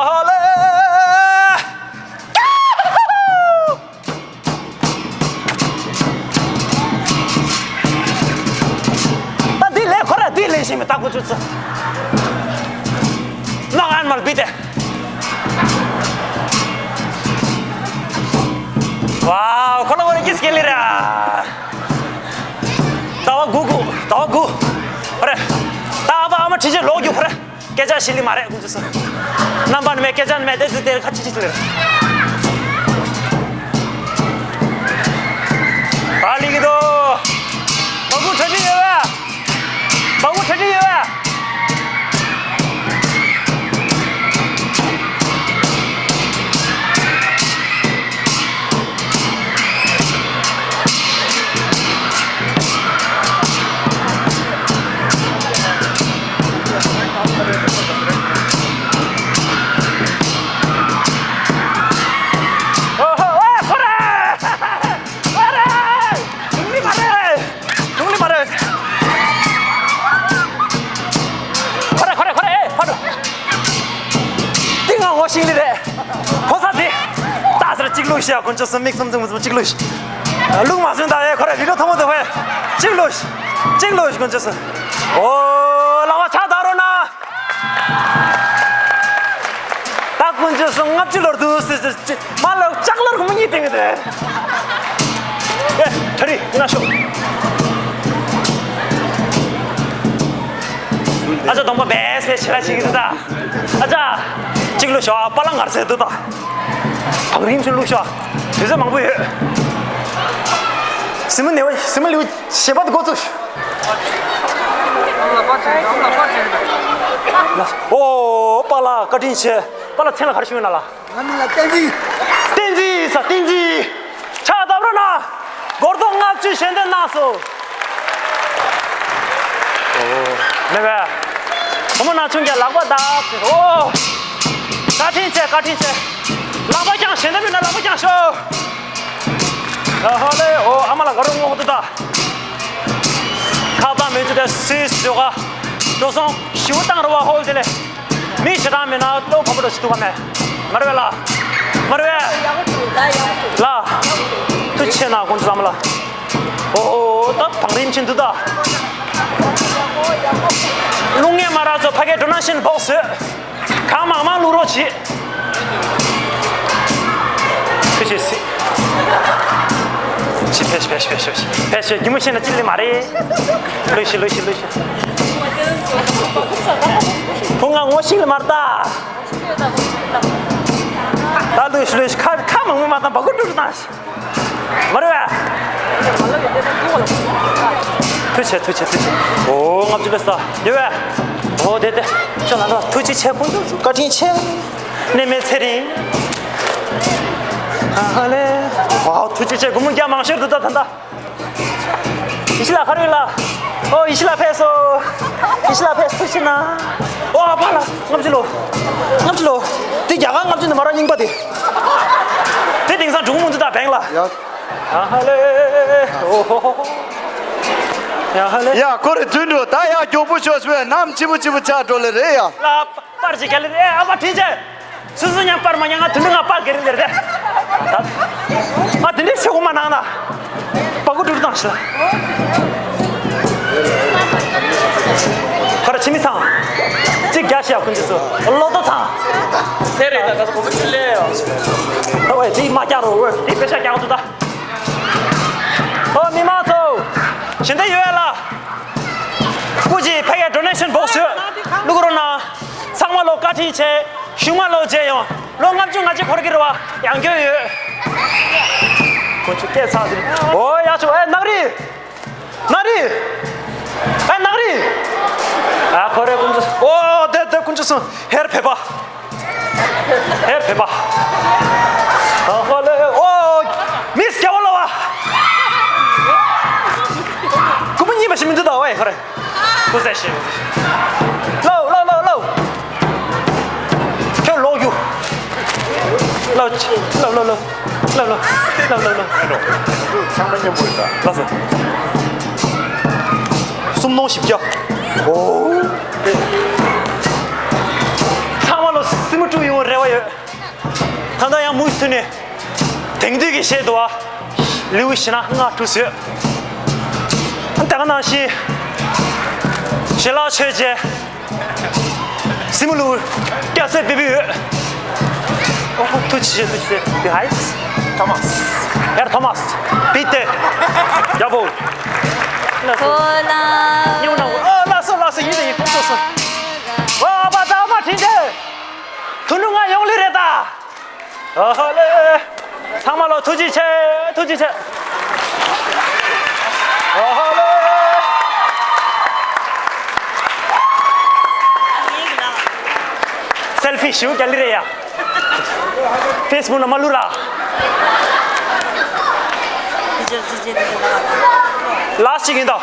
ཧ་ལེ། ད་འདི་ལས་ཁོ་ར་འདི་ལས་ཤེས་མི་ད་ཁོ་ཚོ་ཚོ། ནག་ཨན་མལ་བི་ཏེ། ཝའོ་ཁོ་ལ་ཁོ་ར་ཀིས་ཀེ་ལི་ར། ཟླ་བ་དགུ་དགུ་ཟླ་བ་དགུ། ཧོ་རེ། ད་ཨ་ཕ་ཨ་མ་ཁྲི་ཆེ་ལོག་རྒྱུ་ཧོ་རེ། སྐད་ཆ་ཞིག་ལི་མ་རེད་ཀུན་ཅི་སུ། རྣམ་པ་ནི་མེད་སྐད་ཆ་ནི་མེད་དེ་ཚུ་དེ་ཁ་ཆི་ཆི་ལེར། ཨ་ལི་གི་དོ། བ་གུ་ཁྲ་ཁྲི་ཡོད་བས། བ་གུ་ཁྲ་ཁྲི་ཡོད་བས། ཨོ་ཧོ་ཨོ་ཁོ་རེ། ཁོ་རེ། ཐུང་ལི་མ་རེད། ཐུང་ལི་མ་རེད། ཁོ་རེ་ཁོ་རེ་ཁོ་རེ་ཨེ་ཕ་རུ། ཏིང་ང་ངོ་ཤིང་ལི་རེད། ཕོ་ས་དེ། ད་ཟེར་གཅིག་ལུག་ཤ་དཀོན་མཆོག་གསུམ་མིག་གསུམ་གསུམ་གསུམ་གཅིག་ལུག་ཤ། ལུག་མ་བཟོས་ད་ཨེ་ཁོ་རེ་བི་ཌིའོ་ཐོག་མ་དུ་ཧེ། གཅིག་ལུག་ཤ། གཅིག་ལུག་ཤ་དཀོན་མཆོག་གསུམ། ཨོ་ལག་པ་ཕྱག་བརྡབ་རོགས་གནང་། ད་དཀོན་མཆོག་གསུམ་ལྔ་བཅུ་ལོར་འདུག་སེ་སེ་སེ་མ་ལ་ལྕགས་ལར་གོང་མ་གཉིས་བསྟན་གི་འདུག་ཨེ་ཁྲ་རི་ཡིན་ན་ཤོག་ཨ་ཅག་གདོང་པ་བེས་བེས་བྱེད་ལ་བྱེད་ཀྱི་འདུག་ད། ཨ་ཅག་གཅིག་ལུག་ཤོག་པ་ལགས་ངར་ཟེར་འདུག་ད། བང་རིམ་ཞིག་ལུག་ཤོག་དུས་ཚོད་མང་པོ་ཡོད། སྲིན་མོ་ནེ་བ་སྲིན་མོ་ལེའུ་བཞི་པ་དེ་འགོ་བཙུགས་ཤོག་ཨོ་པ་ལགས་བཀའ་དྲིན་ཆེ། པ་ལགས་མཚན་ལ་ག་རེ་ཞུ་ཡོད་ན་ལགས། ང་མིང་ལ་བསྟན་འཛིན། བསྟན་འཛིན་ས་བསྟན་འཛིན། ཕྱག་བརྡབ་རོགས་གནང་། སྒོར་རྡོག་ལྔ་བཅུ་ཞལ་འདེབས་གནང་སོང་། ཨོ། མེད་པས། བུ་མོ་ནང་ཆུང་གི་ལག་པ་བརྡབ། ཨོ། བཀའ་དྲིན་ཆེ་བཀའ་དྲིན་ཆེ། ལག་པ་བརྐྱངས་ཞལ་འདེབས་མེད་ན་ལག་པ་བརྐྱངས་ཤོག་ཨ་ཧོ་ལེ་ཨོ་ཨ་མ་ལགས་ག་རེ་ངོ་ཧོ་ཏུ་ད། ཁ་པ་མེ་ཆུ་དེ་སུས་ཇོ་ག་འགྲོ་སོང་ཞིའུ་བཏང་རུ་བ་ཧོལ་དེ་ལས། མི་ཞེ་དྲག་མེད་ན་ལོ་བམ་པོ་འགྲོ་ཞིག་ཐུག་ག་མེད། མ་རེད་བས་ལ། མ་རེད་བས། ལ། ཐུགས་ཆེ་ན་དཀོན་མཆོག་བསམ་ལ། ཨོ་ད་བང་རིམ་ཕྱིན་འདུག་ད། རླུང་ངན་མ་རག་ཚོ་ཕ་གའི་འགྲོ་ན་ཤིན་བོག་བཟོས། གང་མང་མང་བླུག་རོགས་བྱེད། ཁྱོད་ཆེ་སྲིད། ཆི་ཕེ་ཤི་ཕེ་ཤི་ཕེ་ཤི་ཕེ་ཤི་ཕེ་ཤི་གི་མོ་ཤེས་ན་ཅི་ལི་མ་རེད། ལོས་ཤི་ལོས་ཤི་ལོས་ཤི། བུ་ང་ངོ་ཤེས་ལི་མ་རེད་ད། ད་ལོས་ཤི་ལོས་ཤི་ཁ་ཁ་མང་མོ་མ་བཏང་བ་གུ་ཀྲུག་ཀྲུག་བཏང་ཤི། མ་རེད་བས། ཐུགས་ཆེ་ཐུགས་ཆེ་ཐུགས་ཆེ། ཨོ་ལྔ་བཅུ་ལས་ས་ཡོད་བས། ཨོ་དེ་དེ་ཁྱོད་ལ་འགྲོ་ཐུགས་རྗེ་ཆེ་དཀོན་མཆོག་གསུམ་བཀའ་དྲིན་ཆེ། ནད་མེད་ཚེ་རིང་། ཨ་ཧ་ལེ། ཨོ་ཐུགས་རྗེ་ཆེ་སྒོར་མོ་བརྒྱ་མང་ཤོར་འདུག་ད་ད་ད། ཡེ་ཤེས་ལགས་ག་རེ་ཡོད་ལགས། ཨོ་ཡེ་ཤེས་ལགས་ཕེབས་སོང་། ཡེ་ཤེས་ལགས་ཕེབས་ཐུགས་རྗེ་ཆེ་གནང་། ཨོ་ཨ་ཕ་ལགས་ལྔ་བཅུ་ལོ། ལྔ་བཅུ་ལོ། དེ་རྒྱ་གར་ལྔ་བཅུ་ནི་མ་ར་རྙིང་པ་དེ། དེ་དེང་སང་འབྲུག་མུ་འདི་དག་བེང་ལ། ཡ། ཡ་ཧ་ལེ། ཨོ་ཧོ་ཧོ། ཡ་ཧ་ལེ། ཡ་ཁོ་རེ་དུས་འགྲོ་ད་ཡ་མགྱོགས་པོ་ཤོག་ཤོག་ནམ་ཆི་བུ་ཆི་བུ་ཆགས་འགྲོ་ལེ་རེད་ཡ། ལ་པར་ཅིག་ག་ལེ་རེད་ཨ་པ་དྲིན་ཆེ། སུ་སུ་ཉམ་པར་མ་ཉང་ང་དུ་འདི་ང་པར་ག་རེ་ལེ་རེད། ཨ་དེ་འདྲའི་ཆེ་གོ་མ་ནང་ན། པ་གུ་དྲུག་དང་ཤི། ཁ་ར་ཆི་མི་ཚང་། གཅིག་རྒྱ་ཤི་ཡ་ཁུན་ཅི་སུ། ལོ་ཏོ་ཚང་། ཚེ་རེད་ད་ག་ས་གོ་བུ་ཆུ་ལེ་ཡོ། ད་ཝེ་དེ་མ་རྒྱག་རོ་ཝེ་དེ་པེ་ཤ་རྒྱག་ཏུ་ད། ཨོ་མི་མང་ཚོ། ཞིན་ཏེ་ཡོད་ལ། སྐུ་མཁྱེན་ཕ་གིའི་ཌོ་ནེ་ཤན་བོག་སི་ཡོད། བླུག་རོགས་གནང་། ཚང་མ་ལོ་བཀའ་དྲིན་ཆེ། གཞུག་མ་ལོ་མཇལ་ཡོང་། ལོ་ལྔ་བཅུ་ང་གཅིག་འཁོར་གྱི་རེད་བ། ཡང་སྐྱོན་ཡོད། ཁོ་ཚོ་སྐད་ཚགས་ཟིན། ཨོ་ཡག་ཆོག་ཨེ་ནག་རི། ནག་རི། ཨེ་ནག་རི། ཨ་ཁོ་རེ་ཀུན་སྤྱོད་ཨོ་དེ་དེ་ཀུན་སྤྱོད་སོང་ཧེར་ཕེབས་པ། ཧེར་ཕེབས་པ། ཨ་ཧོ་ལེ་ཨོ། མིས་སྐྱ་བོ་ལ་བ། ཀུ་མུ་གཉིས་པ་ཞིག་མི་འདུག་ད་ཨོ་ཡ་ཁོ་རེ། ཀུ་ཟེ་ཤེ། ལོ་ལོ་ལོ་ལོ། ཁྱོད་ལོག་རྒྱུ། ལོ་ལོ་ལོ་ལོ། ལོ་ལོ་ལོ་ལོ་ལོ། ཚང་མ་མཉམ་པོ་ཡིན་ད། ལགས་སོ། སུམ་སྟོང་བཞི་བརྒྱ། ཨོ། ཚང་མ་ལོ་སི་མུ་དཀྲུག་ཡོང་རེ་བ་ཡོད། ད་ལྟ་ཡང་མུ་མཐུད་ནས་དེང་དུས་ཀྱི་གཞས་འདུག་བ། ལེའུ་བཞི་ན་ལྔ་དྲུག་ཟོས། ད་ག་ནང་བཞིན་ཞལ་ལག་མཆོད་རྗེས་སི་མུ་ལུ་སྐྱ་སེར་པི་པི་ཡོད། ཨོ་ཐུགས་རྗེ་ཆེ་ཐུགས་རྗེ་ཆེ་དེ་ཧའི། ཐོ་མཱས། ཡར་ཐོ་མཱས། བི་ཏེ། ཡ་བོ། ཁོ་ལ། ཉེ་བོ་ན་ཨོ་ལགས་སོ་ལགས་སོ་ཡིན་དེ་ཡིན་ཐུགས་སོ་སོ། ཨོ་ཨ་པ་ད་ཨ་མ་དྲིན་ཆེ། དུ་ནུ་ང་ཡོང་ལི་རེད་ད། ཨ་ཧ་ལེ། ཚང་མ་ལོ་ཐུགས་རྗེ་ཆེ་ཐུགས་རྗེ་ཆེ། ཨ་ཧ་ལེ། སེལ་ཕི་ཞུ་ག་ལི་རེད་ཡ། ཕེ་སི་བུག་ན་མ་ལུ་ར། ལ་ཞིག་ཡིན་ད།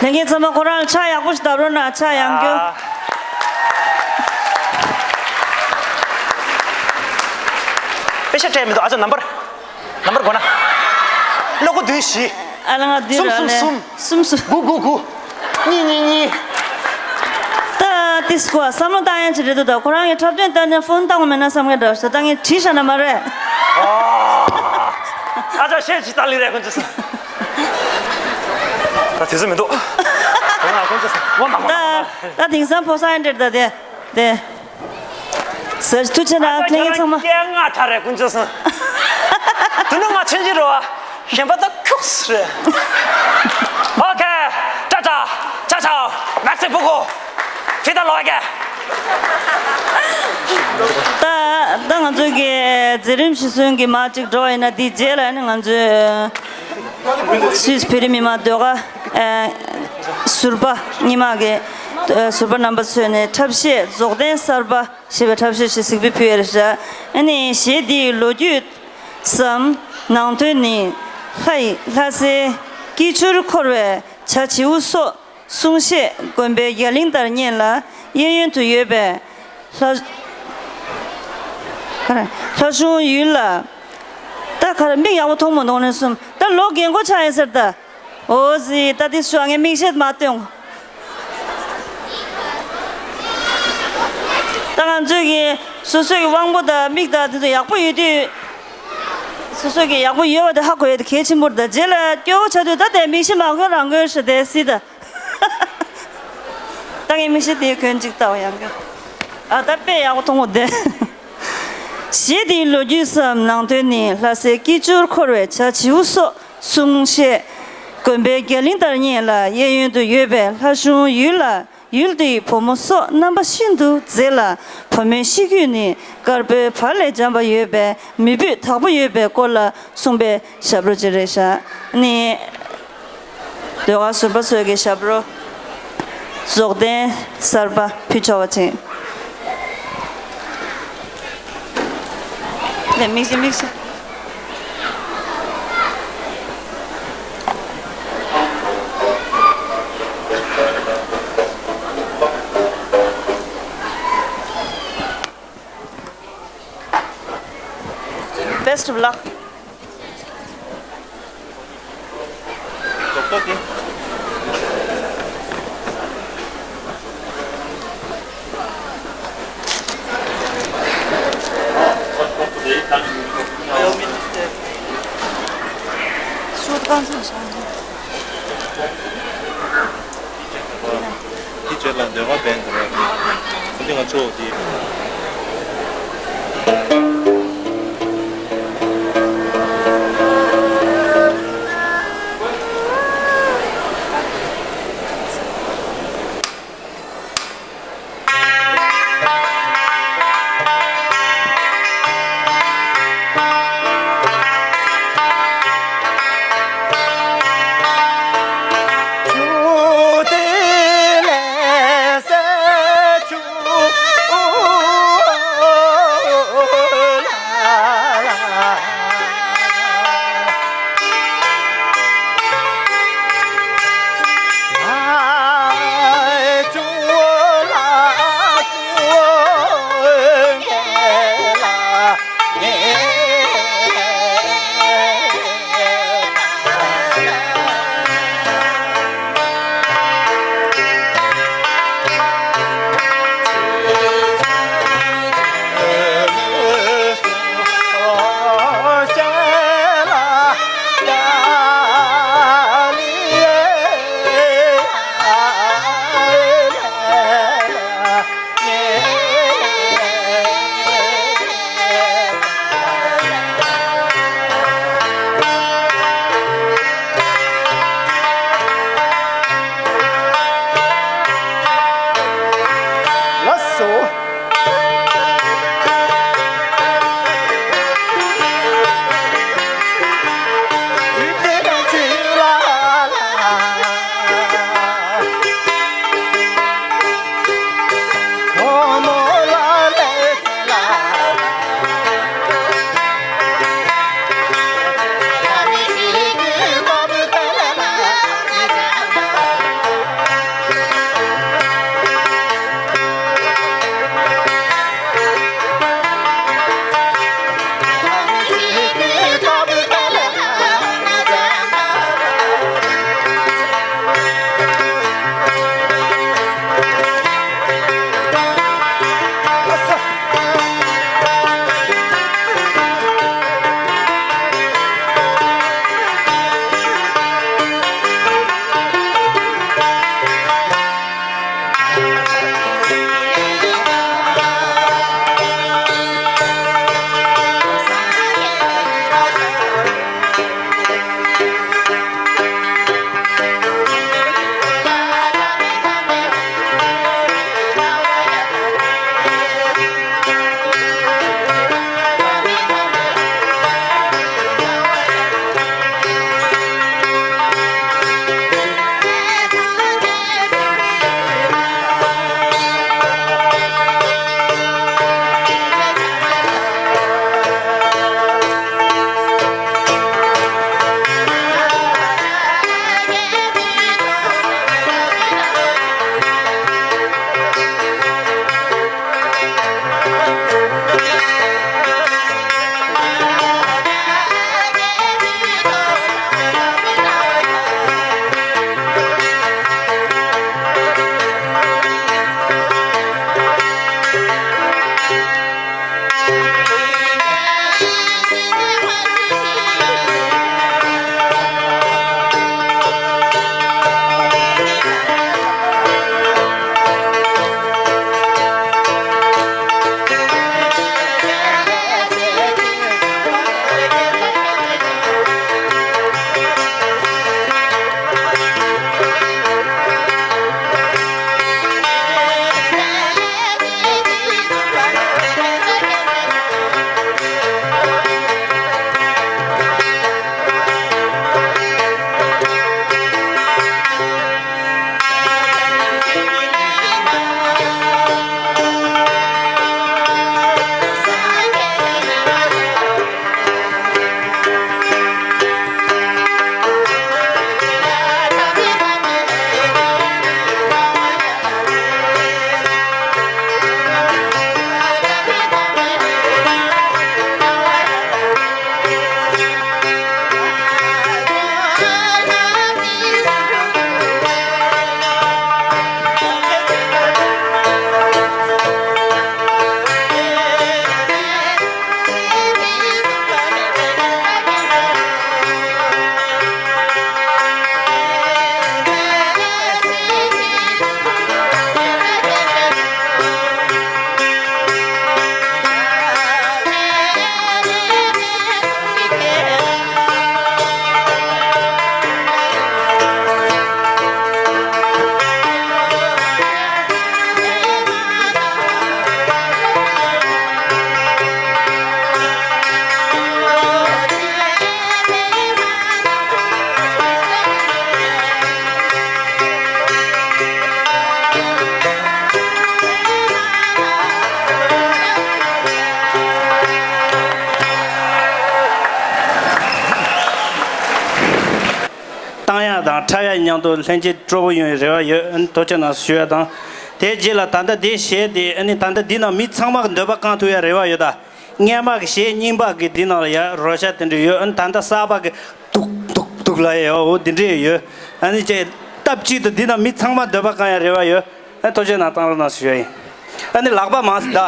ལྷན་རྒྱས་ཚང་མ་ཁོ་རང་ལ་ཕྱག་ཡག་པོ་ཞིག་བརྡབ་རོགས་གནང་། ཕྱག་ཡང་རྒྱུ། ཨ། པེ་ཤ་སྤྲད་མི་འདུག་ཨ་ཅག་ནམ་བར། ནམ་བར་གོ་ན། ཀློག་གོ་བདུན་བཞི། ཨ་ལ་ང་བདུན་གསུམ་ར་ལེ། གསུམ་གསུམ། གསུམ་གསུམ། དགུ་དགུ་དགུ། གཉིས་གཉིས་གཉིས། ད་ཏིས་ཀོ་བསམ་བློ་བཏང་ཡ་ཅིག་རེད་འདུག་ད་ཁོ་རང་གི་འཁྲབ་སྟོན་བལྟས་ནས་ཕོན་བཏང་བ་མེད་ན་བསམ་གི་འདྲ་ཞོ་ད་ངས་བྲིས་བཞག་ན་མ་རེད། ཨ་ཅག་བཤད་ཅིག་ལྟ་ལི་རེད་ཁོང་ཚོ། ད་དུས་ཚོད་མི་འདུག་ཁོང་ཚོ་ངོ་མ་ངོ་མ། ད་ད་དེང་སང་ཕོ་གསར་འདྲེར་ད་དེ་དེ། ཟེར་ཐུགས་ཆེ་ན་ཨ་ལྷན་རྒྱས་ཚང་མ། སྐད་ངག་ཁྲ་རེད་ཀུན་སྤྱོད་སོང་། དུ་ནུ་ང་ཆུན་གྱི་རོ་བ། གཞན་པ་ད་ཁྱུགས་རེད། ཨོ་ཁེ། ཏྲ་ཏྲ། ཅ་ཅ། མེག་སི་པུ་ཀོ། ཕི་ད་ལོ་ཀེ། ད་ད་ང་ཚོ་གི་མཛད་རིམ་གཞི་བཟུང་གི་མ་གཅིག་འགྲོ་བ་ཡིན་ན་དེའི་རྗེས་ལ་ནི་ང་ཚོས་སུད་སི་བོད་རིགས་མི་མང་ཟློས་གར་ཟུར་པ་རྙིང་མ་གི་ཟུར་པ་རྣམ་པ་ཚོས་ནས་འཁྲབ་གཞས་རྫོགས་ལྡན་གསར་པ། ཞེས་པའི་འཁྲབ་གཞས་ཤིག་གཟིགས་འབུལ་ཕུལ་ཡོད་རེད་ཤག་ཨ་ནི་གཞས་འདིའི་ལོ་རྒྱུས་སམ་ནང་དོན་ནི། ལྷ་ཡི་ལྷ་སའི་སྐྱིད་ཆུར་འཁོར་བའི་བྱ་བྱིའུ་སོགས་གསུང་བཤད་དགོན་པའི་རྒྱ་གླིང་ལྟར་སྙན་ལ་གཡས་གཡོན་དུ་ཡོད་པའི་ལྷ་ལྷ་གཞུང་ཡུལ་ལ། ད་ག་རེ་མིག་ཡག་པོ་མཐོང་མ་མཐོང་ནས་གསུམ་ད་ལོ་རྒན་གོག་ཆགས་ཡིན་ཟེར་ད། འོ་ཟི་ད་དེ་ཤོག་ངས་མིག་ཤེལ་མ་སྟོན། ད་ང་ཚོས་ཀྱི་སོ་སོའི་གི་དབང་པོ་དང་མིག་དང་དེ་ཚོ་ཡག་པོ་ཡོད་དུས། སོ་སོའི་གི་ཡག་པོ་ཡོད་པ་དེ་ཧ་གོ་ཡ་དེ་གལ་ཆེན་པོ་རེད། ད་རྗེས་ལ་སྐྱོ་བོ་ཆགས་དུས་ད་དེ་མིག་ཤེལ་མ་གོན་རང་གོན་ཧྲི་དེ་སི་ད། ད་ངས་མིག་ཤེལ་དེ་གོན་ཅིག་ལྟ་བ་ཡང་གོན། ཨ་ད་དཔེ་ཡག་པོ་མཐོང་བ་དེ། གཞས་དེའི་ལོ་རྒྱུས་སམ་ནང་དོན་ནི། ལྷ་སའི་སྐྱིད་ཆུར་འཁོར་བའི་བྱ་བྱིའུ་སོགས་གསུང་བཤད་དགོན་པའི་རྒྱ་གླིང་ལྟར་སྙན་ལ་གཡས་གཡོན་དུ་ཡོད་པའི་ལྷ་གཞུང་ཡུལ་ལ། ཡུལ་དེའི་བུ་མོ་སོགས་རྣམ་པ་ཤིན་ཏུ་མཛེས་ལ། བུ་མོའི་གཤིས་རྒྱུད་ནི་དཀར་པོའི་བར་ལས་འཇམ་པ་ཡོད་པས་མི་ཕུད་དག་པོ་ཡོད་པའི་སྐོར་ལ་གསུངས་པའི་ཞབས་བྲོ་ཅིག་རེད་ཤག་ནི། ཟློས་གར་ཟུར་པ་ཚོས་ཀྱི་ཞབས་བྲོ་རྫོགས་ལྡན་གསར་པ་ཕུལ་ཆོག་པ་ཅིག་ལས་མིག་ཤེལ་མིག་ཤེལ། Best of luck. དེ་བྱས་ལ་འདོད་པ་བན་འདྲ་བ་དེ་ང་ཚོ་དེ། བཏང་ཡག་དང་འཁྲབ་ཡག་མཉམ་དུ་ལྷན་སྐྱེས་སྤྲོ་པོ་ཡོང་བའི་རེ་བ་ཡོད། ཨ་ནི་ཐུགས་རྗེ་གནང་ཞུ་ཡ་དང་། དེའི་རྗེས་ལ་ད་ལྟ་འདི་གཞས་དེ་ཨ་ནི་ད་ལྟ་འདི་ནང་མི་ཚང་མ་གི་འདོད་པ་བསྐང་ཐུབ་ཡ་རེ་བ་ཡོད་ད། སྔན་མ་གི་གཞས་རྙིང་པ་གི་འདི་ནང་ལ་ཡ་རོལ་ཆ་དེ་འདྲ་ཡོད། ཨ་ནི་ད་ལྟ་གསར་པ་གི་ཏུག་ཏུག་ཏུག་ལ་ཡ་འོ་འདི་འདྲས་ཡོད། ཨ་ནི་ཅེ་སྟབས་གཅིག་ཏུ་འདི་ནང་མི་ཚང་མ་འདོད་པ་བསྐང་ཡ་རེ་བ་ཡོད། ཨ་ཐུགས་རྗེ་གནང་བཏང་རོགས་གནང་ཞུ་ཡ་ཡིན། ཨ་ནི་ལག་པ་མང་སི་ད།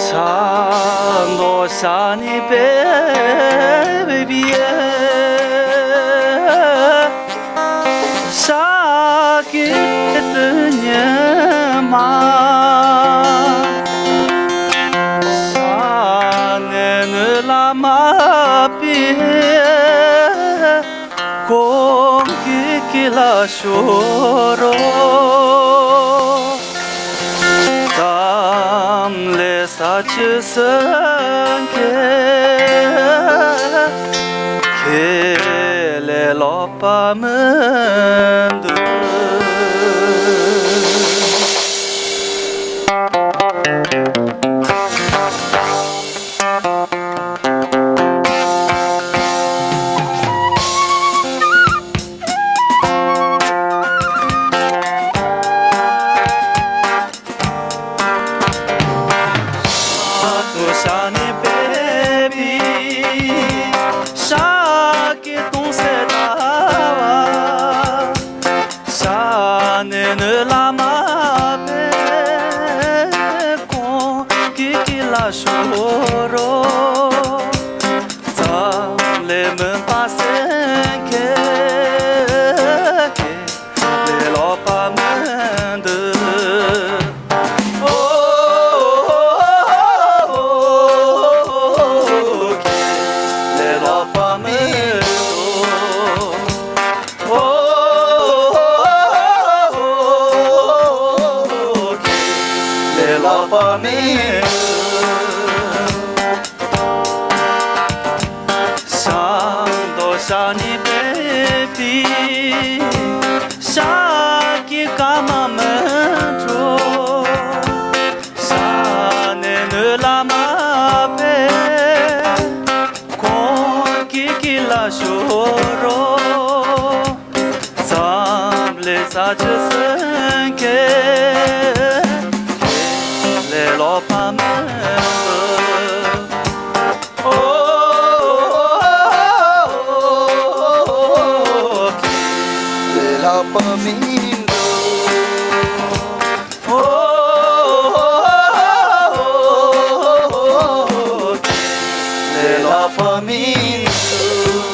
ས་མདོ་ས་ནས་སྦས་པའི་ཤཱཀྱ་ཐུབ་ཉི་མ། ས་གནས་ནི་བླ་མ་དཔལ། གོང་གི་སྐུ་ལ་ཕྱོགས་རོགས། ཙམ་ལས་ས་བཅུ་སུམ་ཀའི། ཁྱེད་ལས་ལོག་པ་མི་འདུག་ས་རྡོ་ས་ནས་སྦས་པའི་ཤཱཀྱ་སྟོང་གསལ་ཟླ་བ། ས་གནས་ནི་བླ་མ་དཔལ། གོང་གི་སྐུ་ལ་ཕྱོགས་རོགས། ཙམ་ལས་མུན་པ་སེལ་མཁན། ལས་ལོག་པ་མི་འདུག་ཨོ། ལས་ལོག་པ་མི་འདུག་ཨོ། ལས་ལོག་པ་མི་འདུག་ས་མདོ་ས་ནས་སྦས་པའི་ཤཱཀྱ་བཀའ་མ་མི་འགྲོ། ས་གནས་ནི་བླ་མ་དཔལ། གོང་གི་སྐུ་ལ་ཕྱོགས་རོགས། ཙམ་ལས་ས་བཅུ་སུམ་ཀའི། ལས་ལོག་པ་མི་འདུག་ཨོ། ལས་ལོག་པ་མི་འདུག་ཨོ། ལས་ལོག་པ་མི་འདུག་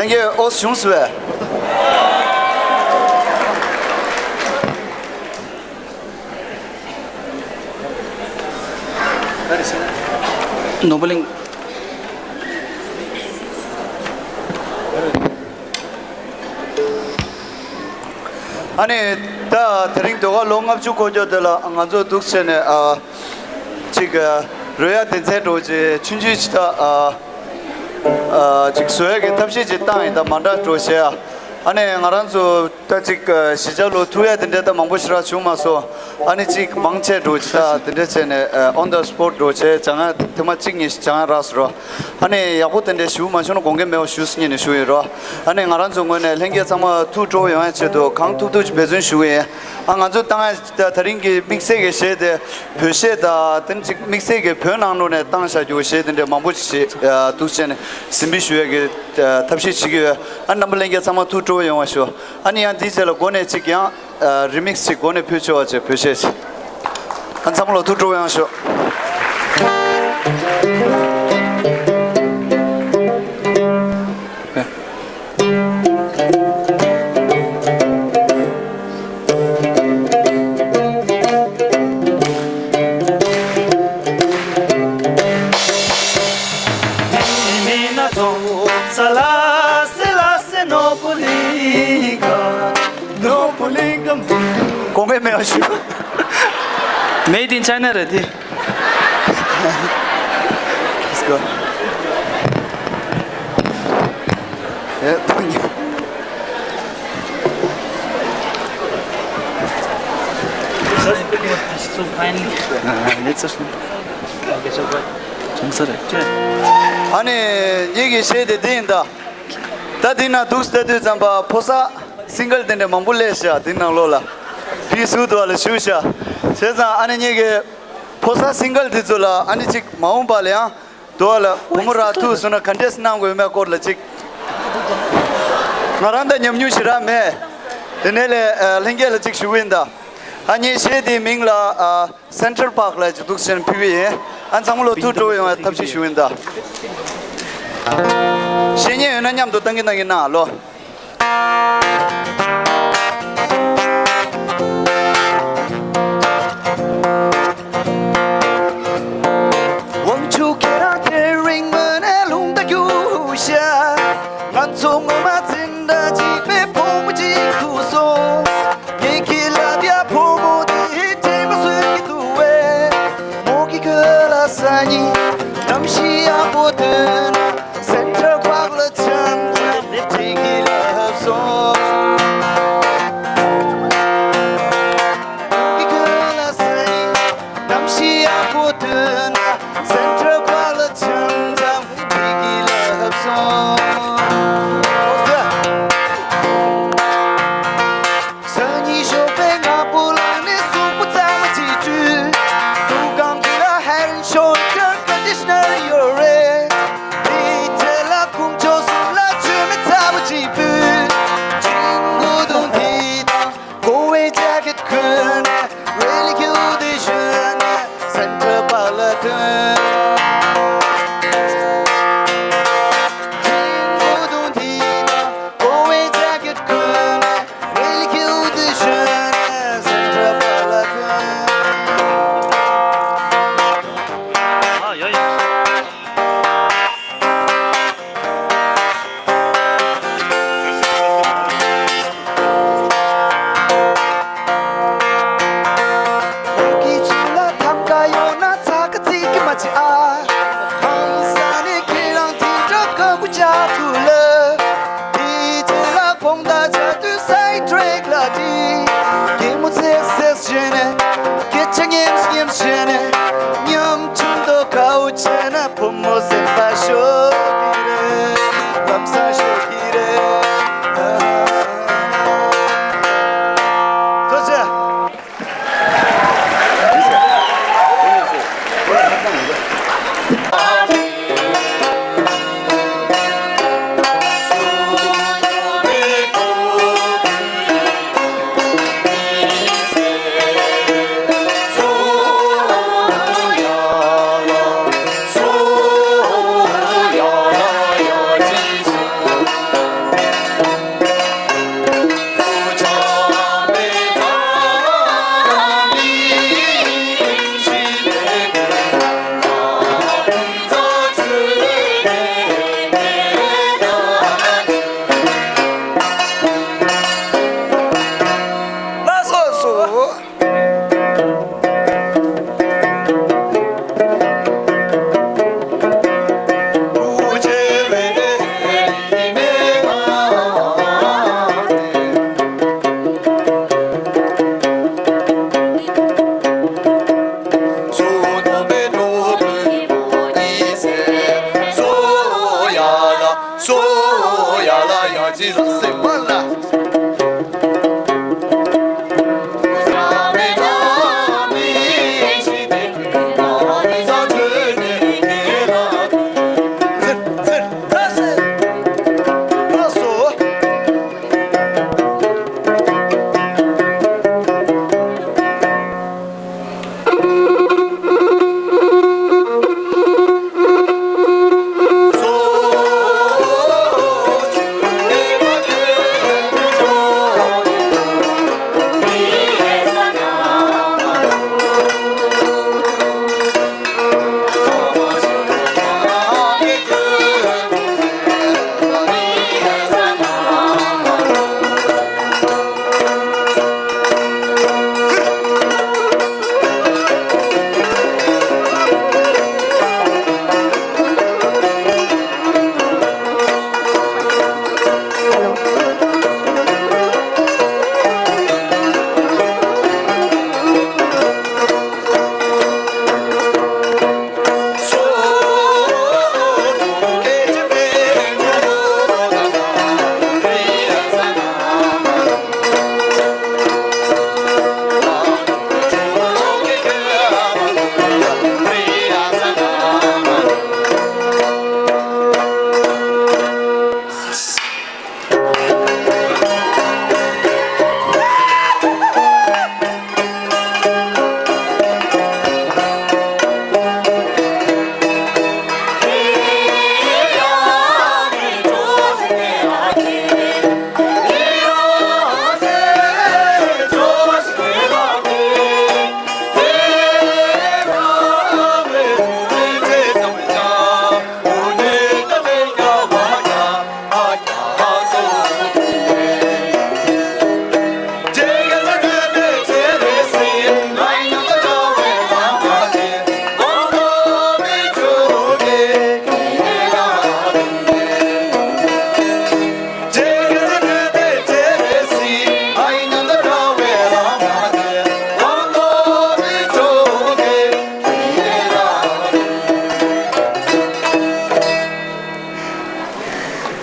ཡེ་ཨོ་བྱུང་སོང་བས། ནོར་བུ་གླིང་། ཨ་ནི་ད་དེ་རིང་ཟློས་གར་ལོ་ལྔ་བཅུ་འཁོར་རྒྱུ་དེ་ལ་ང་ཚོ་འདུག་བྱས་ནས་ཨ་ཅིག་རོལ་དབྱངས་སྡེ་ཚན་འདྲ་བོ་ཅིག་ཆུང་ཆུང་ཅིག་ད་ཨ་ཅིག་བཟོ་ཡག་གི་ཐབས་ཤེས་ཅིག་བཏང་ཡིན། ད་མ་འདྲ་འདྲ་བོ་བྱས་ཨ་ནི་ང་རང་ཚོ་ད་ཅིག་གཞིས་ཆགས་ལ་ཐུག་ཡག་དེ་འདྲ་ད་མང་པོ་ཞེ་དྲག་བྱུང་མ་སོང་། ཨ་ནི་ཅིག་མང་ཆེ་འདྲ་བོ་ཅིག་ད་དེ་འདྲ་བྱས་ནས་on the spot་འདྲ་བོ་བྱས་སྦྱང་ཡག་དེ་མ་གཅིག་གཉིས་ཤིག་སྦྱང་ཡག་རག་སོང་རོ། ཨ་ནི་ཡག་པོ་དེ་འདྲ་ཞུ་མ་བྱུང་ན་དགོངས་འགལ་མེད་པ་ཞུ་སྙིང་ནས་ཞུ་ཡིན་རོ། ཨ་ནི་ང་རང་ཚོ་ངོས་ནས་ལྷན་རྒྱས་ཚང་མ་ཐུགས་སྤྲོ་པོ་ཡོང་ཡག་ཆེད་དུ་གང་ཐུབ་ཐུབ་ཅིག་འབད་བརྩོན་ཞུ་གི་ཡིན། ཨ་ང་ཚོ་བཏང་ཡག་ད་དེ་རིང་གི་དམིགས་བསལ་གྱི་གཞས་དེ་བོད་གཞས་དང་དེ་ཅིག་དམིགས་བསལ་གྱི་བོད་ནང་ལོགས་ནས་བཏང་བཞག་རྒྱུ་གཞས་དེ་འདྲ་མང་པོ་ཅིག་བྱས་འདུག་བྱས་ནས་ཟིན་བྲིས་ཞུ་ཡག་གི་ཐབས་ཤེས་བྱེད་ཀྱི་ཡོད། ཨ་རྣམ་པ་ལྷན་རྒྱས་ཚང་མ་ཐུགས་སྤྲོ་པོ་ཡོང་བ་ཞུ། ཨ་ནི་ཡང་དེའི་རྗེས་ལ་འགོ་ནས་ཅིག་ཡང་རི་མིག་སི་ཅིག་འགོ་ནས་ཕུལ་ཆོག་པ་བྱས་བོད་གཞས་ཅིག་ཨ་ཚང་མ་ལ་ཐུགས་སྤྲོ་པོ་ཡང་ཞུ། དགོངས་པའི་མེད་པ་ཞུ། Made in China རེད་དེ། Let's go. ཨེ། It's so fine. ཨ་ནི་ངེད་ཀྱི་གཞས་དེ་འདི་ཡིན་ད། ད་འདི་ན་འདུག་ལྟ་དུས་ཙམ་པ་ཕོ་གསར་སིང་གལ་དེ་འདྲ་མང་པོ་སླེབས་ཤག་འདི་ནང་ལོགས་ལ་བི་སུ་དུ་བ་ལ་ཞུ་ཤག་བྱས་ཙང་ཨ་ནི་ངེད་ཀྱི་ཕོ་གསར་སིང་གལ་དེ་ཚོ་ལ་ཨ་ནི་ཅིག་མ་འོངས་པ་ལ་ཡང་དུ་བ་ལ་བུ་མོ་རག་ཐུག་སོང་ན་ག་འདྲས་གནང་དགོས་མེད་སྐོར་ལ་ཅིག་ང་རང་ད་ཉམས་མྱོང་ཞེ་དྲག་མེད། དེ་ནས་ལས་ལྷན་རྒྱས་ལ་ཅིག་ཞུ་གི་ཡིན་ད། ཨ་ངའི་གཞས་དེའི་མིང་ལ་ཨ་Central Park ལ་ཅིག་འདུག་སེ་ཕུལ་གི་ཡིན། ཨ་ཚང་མ་ལ་ཐུགས་སྤྲོ་པོ་ཡོང་བའི་ཐབས་ཤེས་ཞུ་གི་ཡིན་ད། གཞས་སྙན་ཡོད་ན་མཉམ་དུ་བཏང་གི་གནང་གི་གནང་ལོ། དབང་ཕྱུག་ཁྱེད་རང་དེ་རིང་མ་ནས་ལུང་བསྟན་རྒྱུ་ཤ། ང་ཚོ་ངོ་མ་འཛིན་གྲྭ་གཅིག་པའི་ཕོ་མོ་གཅིག་ཐུག་སོང་། ངེད་ཀྱི་ལབ་ཡ་ཕོ་མོ་དེ་དྲན་པ་གསོས་ཀྱི་འདུག་བས། མོ་གི་ཁ་ལ་སང་ཉིན་གནམ་གཤིས་ཡག་པོ་འདུག་ན་Central Park ལ་འཆམ་འཆམ་དེ་གི་ལ།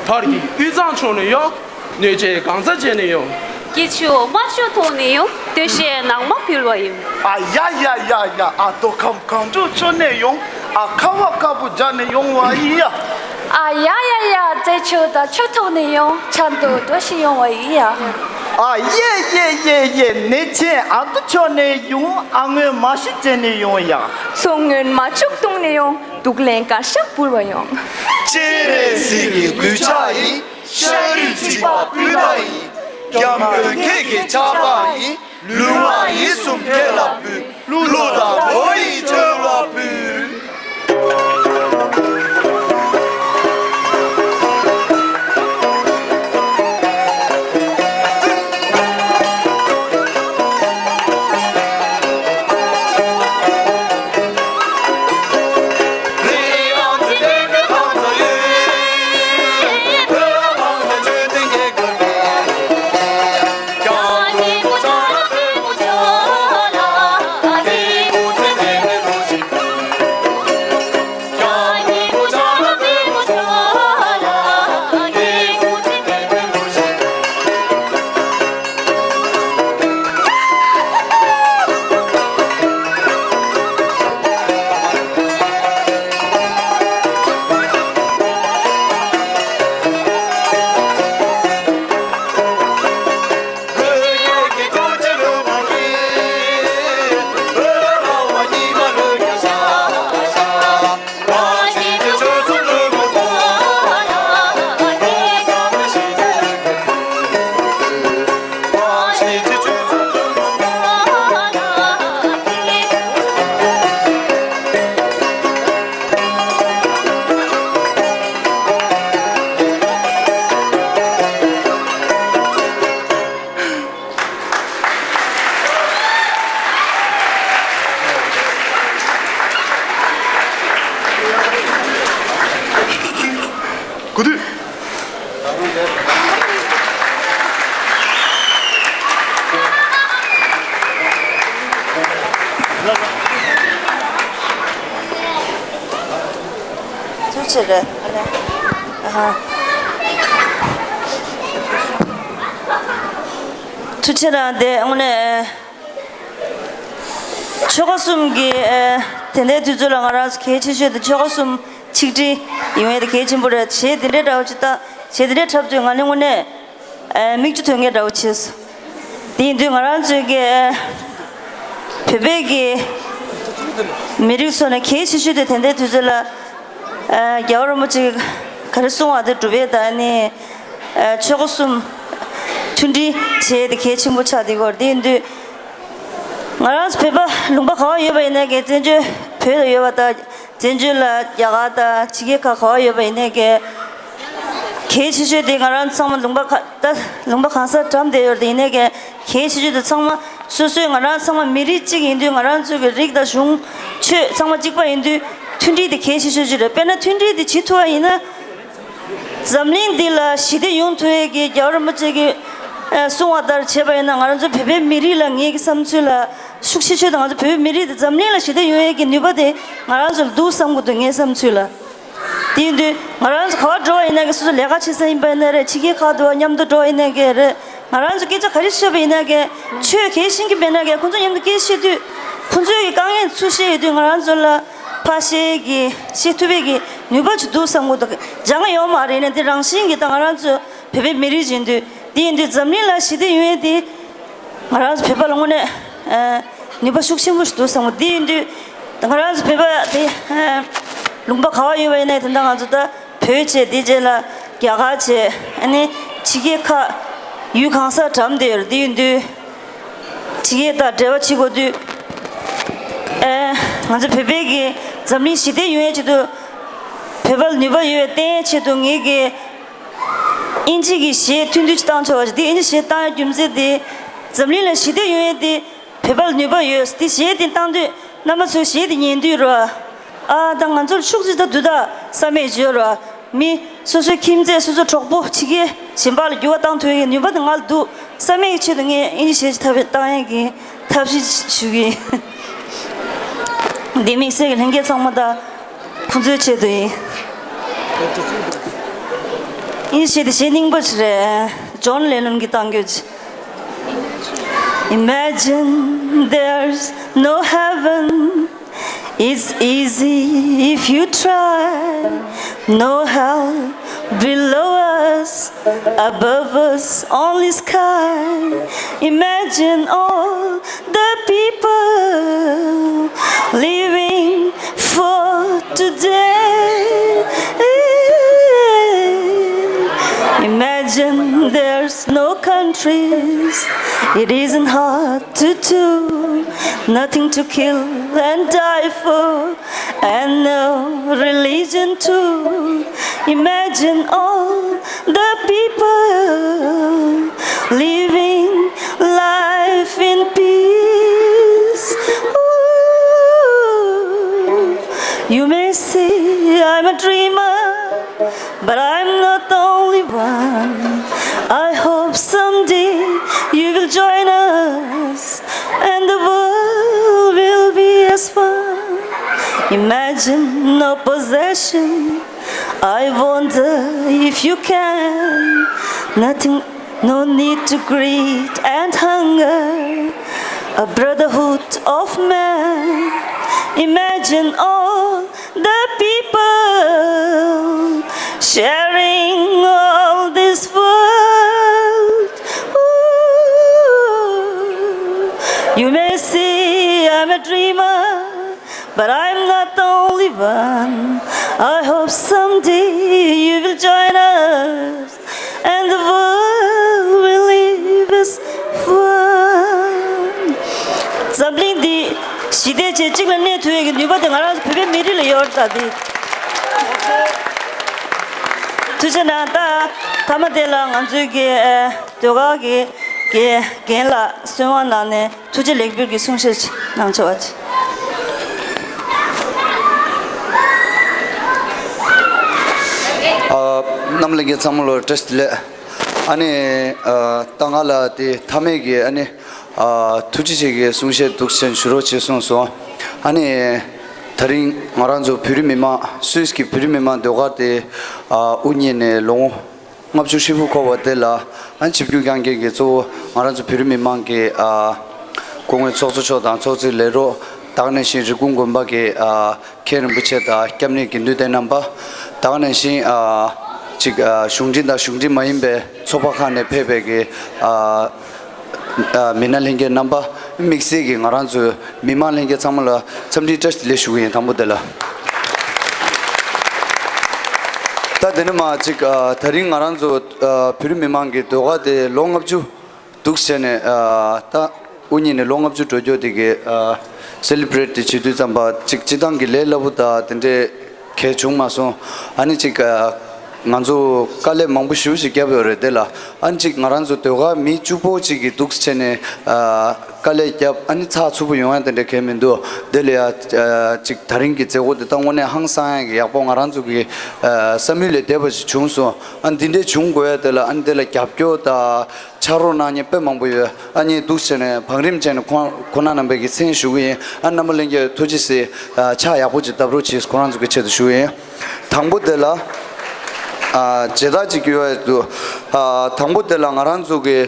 བར་གྱི་དབུས་གཙང་ཕྱོགས་ནས་ཡོང་། སྣོད་ཆེན་གངས་རྩ་བྱས་ནས་ཡོང་། སྐྱིད་ཆུ་རྨ་ཆུ་ཐོགས་ནས་ཡོང་། སྟོད་གཞས་ནང་མ་ཕུལ་བ་ཡིན། ཨ་ཡ་ཡ་ཡ་ཡ། ཨ་མདོ་ཁམས་གངས་ཕྲུག་ཕྱོགས་ནས་ཡོང་། ཨ་ཁ་བ་དཀར་པོ་རྒྱག་ནས་ཡོང་བ་ཡིན་ཡ། ཨ་ཡ་ཡ་ཡ། རྩེ་ཆུ་དར་ཆུ་ཐོགས་ནས་ཡོང་། ཆར་དུ་འགྲོ་ཞིག་ཡོང་བ་ཡིན་ཡ། ཨ་ཡེ་ཡེ་ཡེ་ཡེ། སྣོད་ཆེན་ཨ་མདོ་ཕྱོགས་ནས་ཡོང་། ཨ་སྔོན་མ་ཤི་བྱས་ནས་ཡོང་ཡ། མཚོ་སྔོན་མ་ཕྱུག་གཏོང་ནས་ཡོང་། དུག་ལེན་དཀར་ཤག་འབུལ་བ་ཡོང་། སྤྱན་རས་གཟིགས་ཀྱི་གུས་ཕྱག་ཡིན། ཤ་རུས་གཅིག་པ་སྤུན་ཟླ་ཡིན། སྐྱབས་མགོན་ཁྱེད་ཀྱི་ཕྱག་དཔར་ཡིན། ལུས་ངག་ཡིད་གསུམ་ཁྱེད་ལ་ཕུལ། གླུ་དང་བོ་ཡིས་བསྐྱོན་ལ་ཕུལ། གོ་དུས། ཅི་ཅི་རེད། ཨ་ལེ། ཨ་ཧ། ཐུགས་རྗེ་གནང་། དེ་དངོས་གནས་ཆོལ་ཁ་གསུམ་གྱི་ཨ་དེ་འདྲའི་དུས་ཚོད་ལ་ང་རང་ཚོ་གལ་ཆེ་ཤོས་དེ་ཆོལ་ཁ་གསུམ་ཆིག་སྒྲིལ་ཡོང་ཡས་དེ་གལ་ཆེན་པོ་རེད། གཞས་དེ་འདྲའི་འདྲ་བོ་ཅིག་ད་གཞས་དེ་འདྲའི་འཁྲབ་དུས་ང་ནི་དངོས་གནས་ཨ་མིག་ཆུ་ཐོན་མཁན་འདྲ་བོ་བྱས་སོང་། དེ་ཡིན་དུས་ང་རང་ཚོའི་གི་ཨ་བོད་པའི་གི་མི་རིགས་ཚོ་ནས་གལ་ཆེ་ཤོས་དེ་དེ་འདྲའི་དུས་ཚོད་ལ་ཨ་རྒྱལ་བ་རིན་པོ་ཆེ་ག་རེ་གསུང་བ་དེ་སྒྲུབ་ཡས་དང་ནི་ཨ་ཆོལ་ཁ་གསུམ་མཐུན་སྒྲིལ་བྱས་དེ་གལ་ཆེན་པོ་ཆགས་བསྡད་ཡོད་རེད། དེ་ཡིན་དུས་ང་རང་ཚོ་བོད་པ་ལུང་པ་ག་བ་ཡོད་པ་ཡིན་ནའི་གི་བཙན་བྱོལ་བོད་ལ་ཡོད་པ་དང་། བཙན་བྱོལ་ལ་རྒྱ་གར་དང་ཕྱི་རྒྱལ་ཁག་ག་བ་ཡོད་པ་ཡིན་ནའི་གི་གལ་ཆེ་ཤོས་དེ་ང་རང་ཚང་མ་ལུང་པ་ག་ད་ལུང་པ་གང་སར་འགྲམ་བསྡད་ཡོད་རེད། ཡིན་ནའི་གི་གལ་ཆེ་ཤོས་དེ་ཚང་མ་སོ་སོའི་ང་རང་ཚང་མ་མི་རིགས་གཅིག་ཡིན་དུས་ང་རང་ཚོའི་གི་རིགས་དང་གཞུང་ཆོས་ཚང་མ་གཅིག་པ་ཡིན་དུས་མཐུན་སྒྲིལ་དེ་གལ་ཆེ་ཤོས་ཅིག་རེད། དཔེར་ན་མཐུན་སྒྲིལ་དེ་བྱེད་ཐུབ་པ་ཡིན་ན། འཛམ་གླིང་འདི་ལ་ཞི་བདེ་ཡོང་ཐུབ་ཡས་ཀྱི་རྒྱལ་བ་རིན་པོ་ཆེ་གིས་ཨ་གསུང་བ་ལྟར་བྱས་པ་ཡིན་ན། ང་རང་ཚོ་བོད་པའི་མི་རིགས་ལ་ངའི་གི་བསམ་ཚུལ་ལ་ཤུགས་ཆེ་ཤོས་དེ་ང་ཚོ་བོད་པའི་མི་རིགས་དེ་འཛམ་གླིང་ལ་ཞི་བདེ་ཡོང་ཡས་ཀྱི་ནུས་པ་དེ་ང་རང་ཚོ་ལ་འདུག་བསམ་གྱི་འདུག་ངའི་བསམ་ཚུལ་ལ། དེ་ཡིན་དུས་ང་རང་ཚོ་ག་བ་འགྲོ་བ་ཡིན་ན་གི་སོ་སོ་ལས་ཀ་བྱེད་ས་ཡིན་པ་ཡིན་ན་རེད། ཕྱི་རྒྱལ་ཁག་ཏུ་མཉམ་དུ་འགྲོ་བ་ཡིན་ན་གི་རེད། ང་རང་ཚོ་སྐད་ཆ་ག་རེ་བཤད་པ་ཡིན་ན་གི་ཆོས་གལ་ཤེས་ཀྱི་མེད་ན་གི་ཁོང་ཚོ་མཉམ་དུ་སྐད་བཤད་དུས་ཁོང་ཚོའི་གི་དཀའ་ངལ་ཚུར་བཤད་ཡོད་དུས་ང་རང་ཚོ་ལ་ཕར་བཤད་ཀྱི་བཤད་ཐུབ་པའི་གི་ནུས་པ་ཅིག་འདུག་བསམ་གྱི་འདུག་སྦྱང་ཡོད་མ་རེད། ནས་དེ་རང་བཞིན་གྱི་ད་ང་རང་ཚོ་བོད་པའི་མི་རིགས་ཡིན་དུས། དེ་ཡིན་དུས་འཛམ་གླིང་ལ་ཞི་བདེ་ཡོང་ཡས་དེ་ང་རང་ཚོ་བོད་པ་ལ་དངོས་གནས་ཨ་ནུས་པ་ཤུགས་ཆེན་པོ་ཞིག་འདུག་བསམ་གྱི་འདུག་དེ་ཡིན་དུས་ང་རང་ཚོ་བོད་པ་དེ་ཨ་ལུང་པ་ག་བ་ཡོད་པ་ཡིན་ནའི་དེ་འདྲ་ང་ཚོ་ད་བོད་བྱས་དེ་རྗེས་ལ་རྒྱ་གར་བྱས། ཨ་ནི་ཕྱི་རྒྱལ་ཁག་ཡུལ་གང་སར་འགྲམ་བསྡད་ཡོད་རེད། དེ་ཡིན་དུས་ཕྱི་རྒྱལ་དང་འབྲེལ་བ་བྱེད་དགོས་དུས་ཨ་ང་ཚོ་བོད་པའི་གི་འཛམ་གླིང་ཞི་བདེ་ཡོང་ཡས་ཆེད་དུ་བོད་པ་ལ་ནུས་པ་ཡོད་པའི་བསྟན་ཡས་ཆེད་དུ་ངེད་ཀྱི་དབྱིན་ཇི་གི་གཞས་ཐུང་ཐུང་ཅིག་བཏང་ཆོག་པ་ཞིག་དེ་དབྱིན་ཇི་གཞས་བཏང་ཡ་རྒྱུ་མཚན་དེ་འཛམ་གླིང་ལ་ཞི་བདེ་ཡོང་ཡས་དེ་བོད་པ་ལ་ནུས་པ་ཡོད། དེ་གཞས་དེ་བཏང་དུས་རྣམ་པ་ཚོས་གཞས་དེ་ཉན་དུས་རོ། ཨ་ད་ང་ཚོར་ཤུགས་ཅིག་ད་འདུག་ད་བསམ་ཡས་ཅིག་ཡོད་རོ། མི་སོ་སོའི་ཁྱིམ་མཚེས་སོ་སོའི་གྲོགས་པོ་ཕྱི་རྒྱལ་གཞན་པ་ལ་འགྱུར་བ་བཏང་ཐུབ་ཡས་ནུས་པ་དེ་ང་ལ་འདུག་བསམ་ཡས་ཆེད་དུ་ངས་དབྱིན་ཇི་གཞས་ཅིག་ཐབས་བཏང་ཡས་ཀྱི་ཐབས་ཤེས་ཞུ་གི་ཡིན། འདི་དམིགས་བསལ་གྱི་ལྷན་རྒྱས་ཚང་མ་དང་ཁོང་ཚོའི་ཆེད་དུ་ཡིན། ཡིན་ཞེས་དེ་གཞས་རྙིང་པ་ཞིག་རེད། ཇོན་ལེ་ནོན་གྱིས་བཏང་རྒྱུ་ཅིག Imagine there's no heaven. It's easy if you try. No hell below us, above us, only sky. Imagine all the people living for today. Imagine there's no countries, it isn't hard to do. Nothing to kill and die for, and no religion too. Imagine all the people living life in peace. Ooh, you may say I'm a dreamer, but I'm not the only one. I hope someday you will join us and the world will be as fun. Imagine no possession. I wonder if you can. Nothing, no need to greed and hunger. A brotherhood of men. Imagine all the people sharing all this world. Ooh, you may say I'm a dreamer, but I'm not the only one. I hope someday you will join us and the world will live as one. འཛམ་གླིང་འདི་ཞི་བདེ་བཅས་གཅིག་ལ་གནས་ཐུབ་ཡས་ཀྱི་ནུས་པ་དེ་ང་རང་ཚོ་བོད་པའི་མི་རིགས་ལ་ཡོད་རེད་ད་འདི། ཐུགས་རྗེ་གནང་། ད་མཐའ་མ་དེ་ལ་ང་ཚོའི་གི་ཨ་ཟློས་གར་གྱི་རྒན་ལགས་གསོལ་བ་གནང་ནས་ཐུགས་རྗེ་ལེགས་འབུལ་གྱི་གསུང་བཤད་ཅིག་གནང་ཆོག་པ་ཅིག་ཨ། རྣམ་པ་ལྷན་རྒྱས་ཚང་མ་ལ་བཀྲ་ཤིས་བདེ་ལེགས། ཨ་ནི་ཨ་ད་ང་ལ་དེ་མཐའ་མའི་གི་ཨ་ནི་ཨ་ཐུགས་རྗེ་ཆེ་གི་གསུང་བཤད་འདུག་སེ་ཞུ་རོགས་བྱེད་གསུངས་སོང་། ཨ་ནི་ད་རིང་ང་རང་ཚོ་བོད་རིགས་མི་མང་སུད་སི་གི་བོད་རིགས་མི་མང་ཟློས་གར་དེ་ཨ་དབུ་བརྙེས་ནས་ལོ་ངོ་ ལྔ་བཅུ་ཧྲིལ་པོ་འཁོར་བ་དེ་ལ་ཨ་ཆིབས་བསྒྱུར་བསྐྱངས་མཁན་གྱི་གཙོ་བོ་ང་རང་ཚོ་བོད་རིགས་མི་མང་གི་ཨ་སྐུ་ངོ་ཚོགས་གཙོ་མཆོག་དང་ཚོགས་གཙོའི་ལས་རོགས། ད་ག་ནང་བཞིན་རི་ཀོན་དགོན་པ་གི་ཨ་མཁན་རིན་པོ་ཆེ་དང་སྐྱབས་གནས་དགེ་འདུན་སྡེ་རྣམ་པ། ད་ག་ནང་བཞིན་ཨ་ཅིག་ཨ་གཞུང་འབྲེལ་དང་གཞུང་འབྲེལ་མ་ཡིན་པའི་ཚོགས་པ་ཁག་ནས་ཕེབས་པའི་གི་ཨ་ཨ་མི་སྣ་ལྷན་རྒྱས་རྣམ་པ། དམིགས་བསལ་གྱིས་ང་རང་ཚོའི་མི་མང་ལྷན་རྒྱས་ཚང་མ་ལ་འཚམས་འདྲིའི་བཀྲ་ཤིས་བདེ་ལེགས་ཞུ་གི་ཡིན། དང་པོ་དེ་ལ། ད་དེ་ནས་མར་ཅིག་ཨ་ད་རིང་ང་རང་ཚོ་ཨ་བོད་རིགས་མི་མང་གི་ཟློས་གར་དེ་ལོ་ལྔ་བཅུ་འདུག་བྱས་ནས་ཨ་ད་དབུ་བརྙེས་ནས་ལོ་ལྔ་བཅུ་འགྲོ་རྒྱུ་དེ་གི་ཨ་སེ་ལི་བྷི་རེཊ་དེ་བྱེད་དུས་ཙམ་པ་ཅིག་སྤྱི་བཏང་གི་ལས་སླ་པོ་དང་དེ་འདྲའི་གལ་བྱུང་མ་སོང་། ཨ་ནི་ཅིག་ཨ་ང་ཚོ་དཀའ་ལས་མང་པོ་ཞེ་པོ་ཞིག་བརྒྱབ་ཡོད་རེད། དེ་ལ་ཨ་ནི་ཅིག་ང་རང་ཚོ་ཟློས་གར་མི་བཅུ་པོ་ཅིག་གིས་འདུག་བྱས་ནས་ཨ་དཀའ་ལས་བརྒྱབ། ཨ་ནི་ཚགས་ཚུད་པོ་ཡོང་ཡ་དེ་འདྲ་གལ་མི་འདུག་དེ་ལ་ཡ་ཨ་ཅིག་ད་རིང་གི་མཛད་སྒོ་དེ་ད་དངོས་གནས་ཧང་སང་ཡ་གི་ཡག་པོ་ང་རང་ཚོ་གི་ཨ་བསམ་ཡུལ་ལས་འདས་པ་ཞིག་བྱུང་སོང་། ཨ་ནི་འདི་འདྲའི་བྱུང་དགོས་ཡ་དེ་ལ་ཨ་ནི་དེ་ལ་རྒྱབ་སྐྱོར་དང་། ཕྱག་རོགས་གནང་མཁན་དཔེ་མང་པོ་ཡོད། ཨ་ནི་འདུག་བྱས་ནས་བང་རིམ་བྱས་ནས་ཁོང་ཁོང་རྣམ་པས་ཀྱི་མཚན་ཞུ་གི་ཡིན། ཨ་རྣམ་པ་ལྷན་རྒྱས་ཐུགས་རྗེ་གཟིགས། ཨ་ཕྱག་ཡག་པོ་ཅིག་བརྡབ་རོགས་གྱིས། ཁོང་རང་ཚོ་གི་ཆེད་དུ་ཞུ་གི་ཡིན། དང་པོ་དེ་ལ་ཨ་མཇལ་དར་ཅིག་ཡོད་འདུག་ཨ་དང་པོ་དེ་ལ་ང་རང་ཚོ་གི་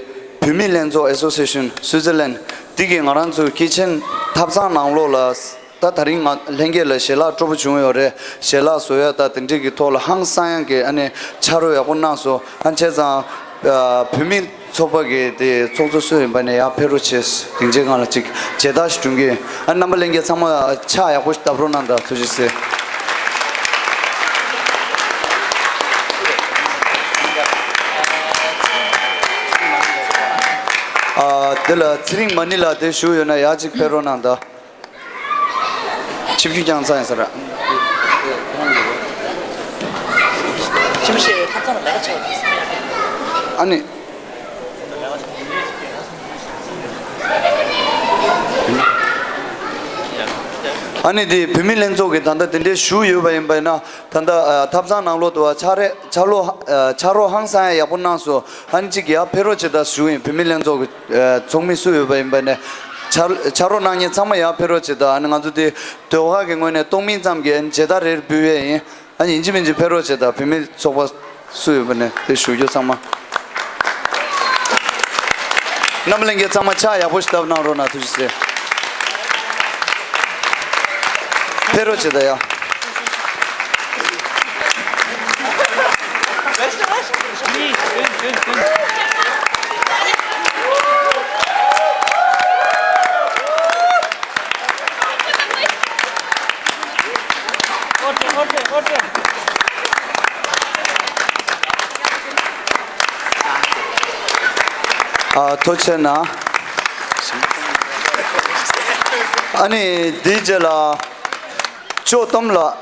བོད་མི་ལྷན་ཚོགས་Association Switzerland འདི་གིས་ང་རང་ཚོའི་ཀི་ཆེན་ཐབ་ཚང་ནང་ལོགས་ལ། ད་ད་རིང་ང་ལྷན་རྒྱས་ལ་ཞལ་ལག་སྤྲོ་པོ་བྱུང་ཡོད་རེད། ཞལ་ལག་བཟོ་ཡ་ད་དེ་འདྲས་ཀྱི་ཐོག་ལ་ཧང་སང་ཡ་གི་ཨ་ནི་ཕྱག་རོགས་ཡག་པོ་གནང་སོང་། ཨ་བྱས་ཙང་ཨ་བོད་མི་ཚོགས་པ་གི་དེ་ཚོགས་གཙོ་སུ་ཡིན་པ་ནས་ཡར་ཕེབས་རོགས་བྱས། སྡིངས་ཆའི་སྒང་ལ་ཅིག་མཇལ་དར་ཞིག་སྒྲོན་གྱི་ཡིན། ཨ་རྣམ་པ་ལྷན་རྒྱས་ཚང་མ་ཕྱག་ཡག་པོ་ཞིག་བརྡབ་རོགས་གནང་དང་། ཐུགས་རྗེ་གཟིགས། ཨ་དེ་ལ་ཚེ་རིང་མ་ཎི་ལགས་དེ་བཞུགས་ཡོད་ན་ཡར་ཅིག་ཕེབས་རོགས་གནང་དང་། ཆིབས་བསྒྱུར་བསྐྱངས་ཚར་ཡིན་ཟེར། ཨ་ནི། ཨ་ནི་དེ་བོད་མི་ལྷན་ཚོགས་ཀྱི་ད་ལྟ་དེ་འདྲའི་བཞུགས་ཡོད་པ་ཡིན་པ་ཡིན་ན། ད་ལྟ་ཨ་ཐབ་ཚང་ནང་ལོགས་དུ་བ་ཕྱག་རེ་ཕྱག་ལོ་ཨ་ཕྱག་རོགས་ཧང་སང་ཡ་ཡག་པོ་གནང་སོང་། ཨ་ནི་གཅིག་ཡར་ཕེབས་རོགས་བྱེད་དང་ཞུ་ཡིན། བོད་མི་ལྷན་ཚོགས་ཀྱི་ཨ་ཚོགས་མི་སུ་ཡོད་པ་ཡིན་པ་ནས་ཕྱག་ཕྱག་རོགས་གནང་མཁན་ཚང་མ་ཡར་ཕེབས་རོགས་བྱེད་དང་། ཨ་ནི་ང་ཚོ་དེ་ཟློས་གར་གྱི་ངོས་ནས་སྟོང་མིན་ཙམ་གྱི་ཨ་ནི་མཇལ་དར་རེ་རེ་འབུལ་ཡས་ཡིན། ཨ་ནི་ཡིན་གཅིག་མིན་གཅིག་ཕེབས་རོགས་བྱེད་དང་། བོད་མི་ཚོགས་པ་སུ་ཡོད་པ་ནས་དེ་ཞུ་རྒྱུ་ཚང་མ། རྣམ་པ་ལྷན་རྒྱས་ཚང་མ་ཕྱག་ཡག་པོ་ཞིག་བརྡབ་གནང་རོགས་གནང་། ཐུགས་རྗེ་ཆེ། ཕེབས་རོགས་བྱེད་དང་ཡ། ཨ་ཐུགས་རྗེ་གནང་། ཨ་ནི་དེའི་རྗེས་ལ་ཅོ་ཏོམ་ལགས།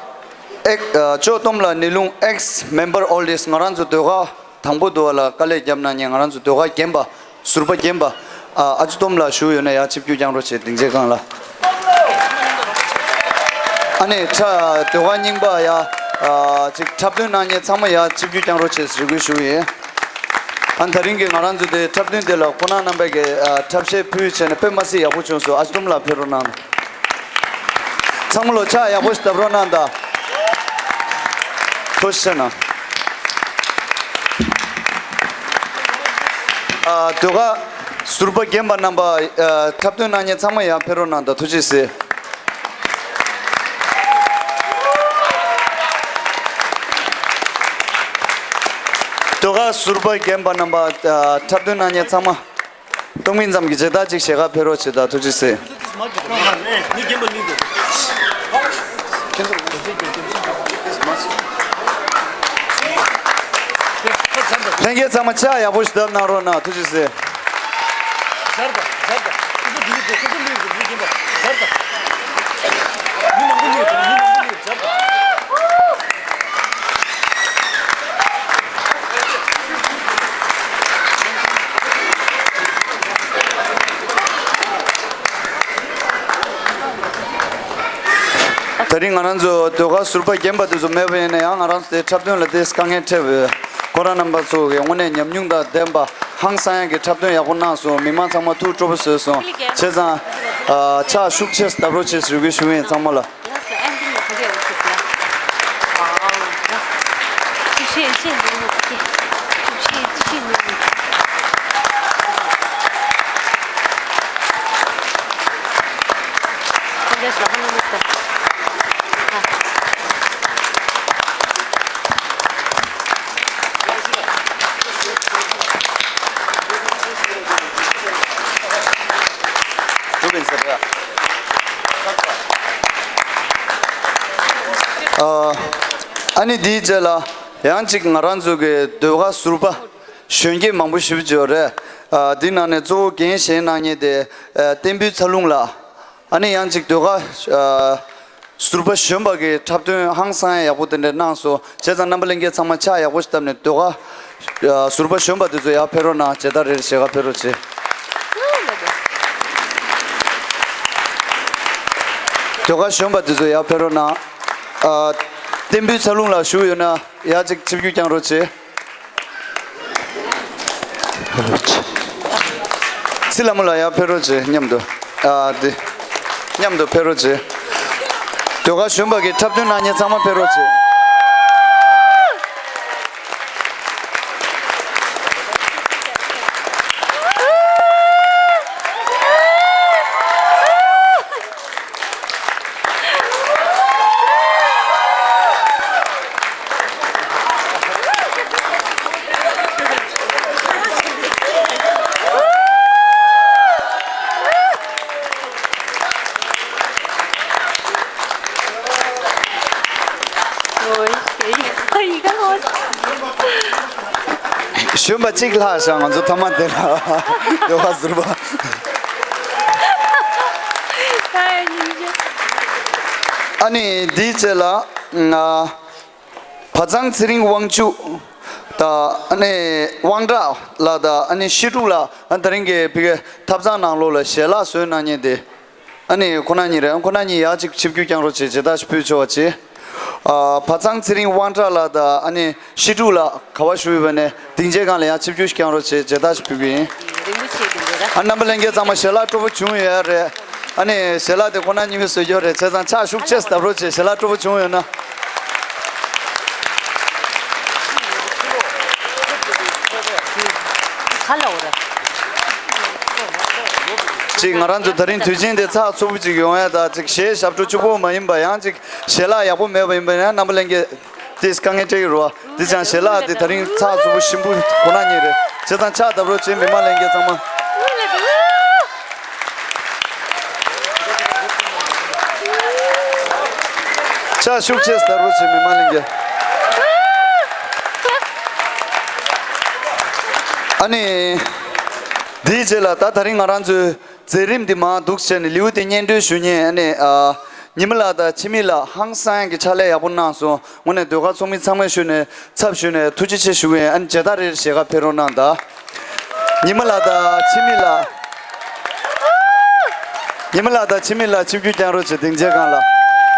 ཨེག་ཨ་ཅོ་ཏོམ་ལགས་ནི་ལུང་ex member oldest། ང་རང་ཚོ་ཟློས་གར་དང་པོ་དུ་བ་ལ་དཀའ་ལས་བརྒྱབ་གནང་མཁན། ང་རང་ཚོ་ཟློས་གར་རྒན་པ། ཟུར་པ་རྒན་པ། ཨ་ཨ་ཅོ་ཏོམ་ལགས་བཞུགས་ཡོད་ན་ཡར་ཆིབས་བསྒྱུར་བསྐྱངས་རོགས་བྱེད། སྡིངས་ཆའི་སྒང་ལ། ཨ་ནི་ཕྱག་ཟློས་གར་རྙིང་པ་ཡ་ཨ་ཅིག་འཁྲབ་སྟོན་གནང་མཁན་ཚང་མ་ཡར་ཆིབས་བསྒྱུར་བསྐྱངས་རོགས་བྱེད་ཟེར་རེ་སྐུལ་ཞུ་གི་ཡིན། ཨ་ནི་ད་རིང་གི་ང་རང་ཚོ་དེ་འཁྲབ་སྟོན་དེ་ལ་ཁོང་རྣམ་པས་ཀྱི་ཨ་འཁྲབ་གཞས་ཕུལ་བྱས་ནས་དཔེ་མ་སྲིད་ཡག་པོ་བྱུང་སོང་། ཨ་ཅོ་ཏོམ་ལགས་ཕེབས་རོགས་གནང་། ཚང་མ་ལོ་ཕྱག་ཡག་པོ་ཞིག་བརྡབ་རོགས་གནང་དང་། ཐུགས་རྗེ་གནང་། ཨ་ཟློས་གར་ཟུར་པ་རྒན་པ་རྣམ་པ། ཨ་འཁྲབ་སྟོན་གནང་མཁན་ཚང་མ་ཡར་ཕེབས་རོགས་གནང་དང་། ཐུགས་རྗེ་གཟིགས། ཟློས་གར་ཟུར་པ་རྒན་པ་རྣམ་པ། ཨ་འཁྲབ་སྟོན་གནང་མཁན་ཚང་མ། སྟོང་མིན་ཙམ་གྱི་མཇལ་དར་ཅིག་ཞལ་ཁ་ཕེབས་རོགས་བྱེད་དང་། ཐུགས་རྗེ་གཟིགས། ལྷན་རྒྱས་ཚང་མ་ཕྱག་ཡག་པོ་ཞིག་བརྡབ་གནང་རོགས་གནང་། ཐུགས་རྗེ་གཟིགས། ད་རིང་ང་རང་ཚོ་ཟློས་གར་ཟུར་པ་རྒན་པ་དེ་ཚོ་མེད་པ་ཡིན་ན་ཡང་། ང་རང་ཚོ་དེ་འཁྲབ་སྟོན་ལ་དེ་དཀའ་ངལ་འཕྲད་པའི་ཁོ་རང་རྣམ་པ་ཚོ་གིས་དངོས་གནས་ཉམས་མྱོང་དང་ལྡན་པ་ཧང་སང་ཡག་གི་འཁྲབ་སྟོན་ཡག་པོ་གནང་སོང་། མི་མང་ཚང་མ་ཐུགས་སྤྲོ་པོ་བཟོས་སོང་། བྱས་ཙང་ཨ་ཕྱག་ཤུགས་ཆེ་བརྡབ་རོགས་བྱེད་ཟེར་རེ་སྐུལ་ཞུ་གི་ཡིན། ཚང་མ་ལ། Glass and thing is okay. Wow. Shit, shit, shit. ཨ་ཨ་ནི་དེའི་རྗེས་ལ་ཡང་གཅིག་ང་རང་ཚོ་གི་ཟློས་གར་ཟུར་པ་གཞོན་སྐྱེས་མང་པོ་ཞེ་པོ་ཅིག་ཡོད་རེད། ཨ་དེའི་ནང་ནས་གཙོ་བོ་འགན་བཞེས་གནང་མཁན་དེ་ཨ་བསྟན་འབུལ་ཚ་ལུང་ལགས། ཨ་ནི་ཡང་གཅིག་ཟློས་གར་ཨ་ཟུར་པ་གཞོན་པ་གི་འཁྲབ་སྟོན་ཧང་སང་ཡག་པོ་དེ་འདྲ་གནང་སོང་། བྱས་ཙང་རྣམ་པ་ལྷན་རྒྱས་ཚང་མ་ཕྱག་ཡག་པོ་ཞིག་བཏབ་ནས་ཟློས་གར་ཨ་ཟུར་པ་གཞོན་པ་དེ་ཚོ་ཡར་ཕེབས་རོགས་གནང་། མཇལ་དར་རེ་རེ་ཞལ་ཁ་ཕེབས་རོགས་བྱེད། ཟློས་གར་གཞོན་པ་དེ་ཚོ་ཡར་ཕེབས་རོགས་གནང་། ཨ་བསྟན་འབུལ་ཚ་ལུང་ལགས་བཞུགས་ཡོད་ན་ཡར་ཅིག་ཆིབས་བསྒྱུར་བསྐྱང་རོགས་བྱེད། ཚེ་ལྷ་མོ་ལགས་ཡར་ཕེབས་རོགས་བྱེད། མཉམ་དུ་ཨ་དེ་མཉམ་དུ་ཕེབས་རོགས་བྱེད། ཟློས་གར་གཞོན་པ་གི་འཁྲབ་སྟོན་གནང་མཁན་ཚང་མ་ཕེབས་རོགས་བྱེད། གཞོན་པ་གཅིག་ལྷག་ཤག་ང་ཚོ་མཐའ་མ་དེ་ལ་ཟློས་གར་ཟུར་པ། ཨ་ནི་འདིའི་རྗེས་ལ་ང་བ་ཚང་ཚེ་རིང་དབང་ཕྱུག་དང་ཨ་ནི་དབང་གྲགས་ལགས་དང་ཨ་ནི་ཤེས་ཕྲུག་ལགས། ཨ་ནི་དེ་རིང་གི་ཕ་གིའི་ཐབ་ཚང་ནང་ལོགས་ལ་ཞལ་ལག་བཟོས་གནང་མཁན་དེ། ཨ་ནི་ཁོ་ན་གཉིས་རེད། ཁོ་ན་གཉིས་ཡར་ཅིག་ཆིབས་བསྒྱུར་བསྐྱང་རོགས་བྱེད། མཇལ་དར་ཞིག་ཕུལ་ཆོག་པ་བྱེད། ཨ་བ་ཚང་ཚེ་རིང་དབང་གྲགས་ལགས་དང་ཨ་ནི་ཤེས་ཕྲུག་ལགས་ག་པར་བཞུགས་ཡོད་པ་ནས་སྡིངས་ཆའི་སྒང་ལ་ཡར་ཆིབས་བསྒྱུར་ཞིག་བསྐྱང་རོགས་བྱེད། མཇལ་དར་ཞིག་ཕུལ་གི་ཡིན། རིན་པོ་ཆེ་གི་འདི་ར། ཨ་རྣམ་པ་ལྷན་རྒྱས་ཚང་མ་ཞལ་ལག་སྤྲོ་པོ་བྱུང་ཡོད་རེད། ཨ་ནི་ཞལ་ལག་དེ་ཁོ་ན་གཉིས་པོས་བཟོས་ཡོད་རེད། བྱས་ཙང་ཕྱག་ཤུགས་ཆེ་བརྡབ་རོགས་བྱེད། ཞལ་ལག་སྤྲོ་པོ་བྱུང་ཡོད་ན། ག་ལ་འོ་ར། ཅིག་ང་རང་ཚོ་དེ་རིང་དུས་ཆེན་དེ་ཚགས་ཚུད་པོ་ཅིག་ཡོང་ཡ་ད་ཅིག་གཞས་ཞབས་བྲོ་གཅིག་པོ་མ་ཡིན་པ་ཡང་ཅིག་ཞལ་ལག་ཡག་པོ་མེད་པ་ཡིན་པ་ཡང་རྣམ་པ་ལྷན་རྒྱས་དེས་དཀའ་ངལ་འཕྲད་ཀྱི་རེད་བ། དེ་ཙང་ཞལ་ལག་དེ་དེ་རིང་ཚགས་ཚུད་པོ་ཞིམ་པོ་ཁོ་ན་གཉིས་རེད། བྱས་ཙང་ཕྱག་བརྡབ་རོགས་བྱེད། མི་མང་ལྷན་རྒྱས་ཚང་མ། ཕྱག་ཤུགས་ཆེ་བརྡབ་རོགས་བྱེད། མི་མང་ལྷན་རྒྱས། ཨ་ནི། དེའི་རྗེས་ལ་ད་དེ་རིང་ང་རང་ཚོའི་མཛད་རིམ་འདི་མར་འདུག་བྱས་ནས་ལེའུ་དེ་སྙན་སྒྲོན་ཞུ་མཁན་ཨ་ནི་ཨ། ཉི་མ་ལགས་དང་འཆི་མེད་ལགས་ཧང་སང་ཡག་གི་ཕྱག་ལས་ཡག་པོ་གནང་སོང་། དངོས་གནས་ཟློས་གར་ཚོགས་མི་ཚང་མའི་ཤུལ་ནས་ཚབ་ཞུས་ནས་ཐུགས་རྗེ་ཆེ་ཞུ་གི་ཡིན། ཨ་ནི་མཇལ་དར་རེ་རེ་ཞལ་ཁ་ཕེབས་རོགས་གནང་དང་། ཉི་མ་ལགས་དང་འཆི་མེད་ལགས། ཉི་མ་ལགས་དང་འཆི་མེད་ལགས་ཆིབས་བསྒྱུར་བསྐྱང་རོགས་བྱེད། སྡིངས་ཆའི་སྒང་ལ།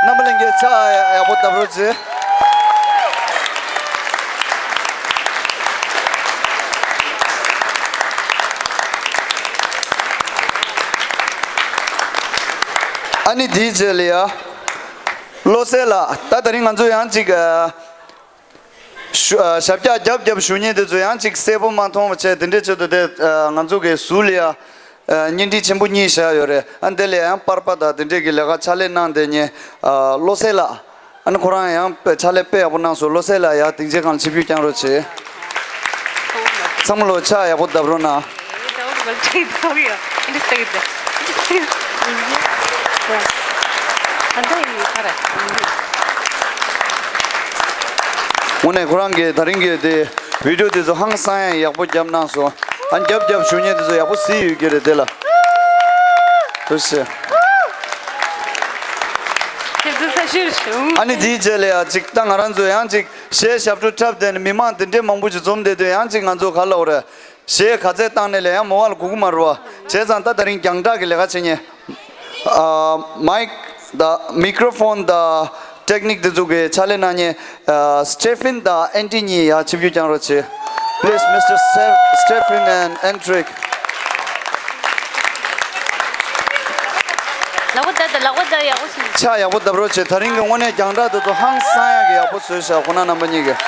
རྣམ་པ་ལྷན་རྒྱས་ཕྱག་ཡག་པོ་བརྡབ་རོགས་བྱེད། ཨ་ནི་དེའི་རྗེས་ལ་ཡ། བློ་གསལ་ལགས། ད་དེ་རིང་ང་ཚོ་ཡང་ཅིག་ཨ། ཞུ་ཨ། ཞབས་བཀྱག་རྒྱབ་རྒྱབ་ཞུ་མཁན་དེ་ཚོ་ཡང་ཅིག་གསལ་པོ་མ་མཐོང་བ་བྱས། དེ་འདྲའི་ཆེད་དུ་དེ་ཨ། ང་ཚོ་གི་ཟུར་ལ་ཡ་ཨ། བརྙན་འཕྲིན་ཆེན་པོ་གཉིས་བཞག་ཡོད་རེད། ཨ་འདི་ལ་ཡང་པར་པ་དང་དེ་འདྲས་ཀྱི་ལས་ཀ་ཕྱག་ལས་གནང་བསྡད་མཁན་ཨ། བློ་གསལ་ལགས། ཨ་ནི་ཁོ་རང་ཡང་དཔེ་ཕྱག་ལས་དཔེ་ཡག་པོ་གནང་སོང་། བློ་གསལ་ལགས་ཡར་སྡིངས་ཆའི་སྒང་ལ་ཆིབས་བསྒྱུར་བསྐྱང་རོགས་བྱེད། ཚང་མ་ལོ་ཕྱག་ཡག་པོ་བརྡབ་རོགས་གནང་། དངོས་གནས་ཁོ་རང་གིས་དེ་རིང་གི་དེ་བི་ཌིའོ་དེ་ཚོ་ཧང་སང་ཡང་ཡག་པོ་བརྒྱབ་གནང་སོང་། ཨ་རྒྱབ་རྒྱབ་ཞུ་མཁན་དེ་ཚོ་ཡག་པོ་གཟིགས་ཡོད་ཀྱི་རེད་དེ་ལ། ཐུགས་རྗེ་ཆེ། ཨ་ནི་དེའི་རྗེས་ལ་ཡང་ཅིག་ད་ང་རང་ཚོ་ཡང་ཅིག་གཞས་ཞབས་བྲོ་འཁྲབ་བསྡད་ནས་མི་མང་དེ་འདྲའི་མང་པོ་ཅིག་འཛོམས་བསྡད་དུས་ཡང་ཅིག་ང་ཚོ་ག་ལབ་དགོས་རེད། གཞས་ག་ཚད་བཏང་ནས་ལས་ཡང་མོ་བ་ལ་གོ་གི་མ་རེད་བ། བྱས་ཙང་ད་དེ་རིང་རྒྱང་བསྒྲགས་ཀྱི་ལས་ཀ་བྱེད་མཁན། ཨ། མའིག་དང་མི་ཀྲོ་ཕོན་དང་ཊེག་ནིག་དེ་ཚོ་གི་ཕྱག་ལས་གནང་མཁན། ཨ། སི་ཊེ་ཕིན་དང་ཨན་ཊི་གཉིས་ཡར་ཆིབས་བསྒྱུར་བསྐྱང་རོགས་བྱེད། Please, Mister Steph- Stephen and Andrick. ལག་པ་བརྡབས་དང་། ལག་པ་བརྡབས། ཡག་པོ་བྱུང་། ཕྱག་ཡག་པོ་བརྡབ་རོགས་བྱེད། དེ་རིང་གི་དངོས་གནས་རྒྱང་བསྒྲགས་དེ་ཚོ་ཧང་སང་ཡག་གི་ཡག་པོ་བཟོས་ཤག་ཁོང་རྣམ་པ་གཉིས་ཀྱིས།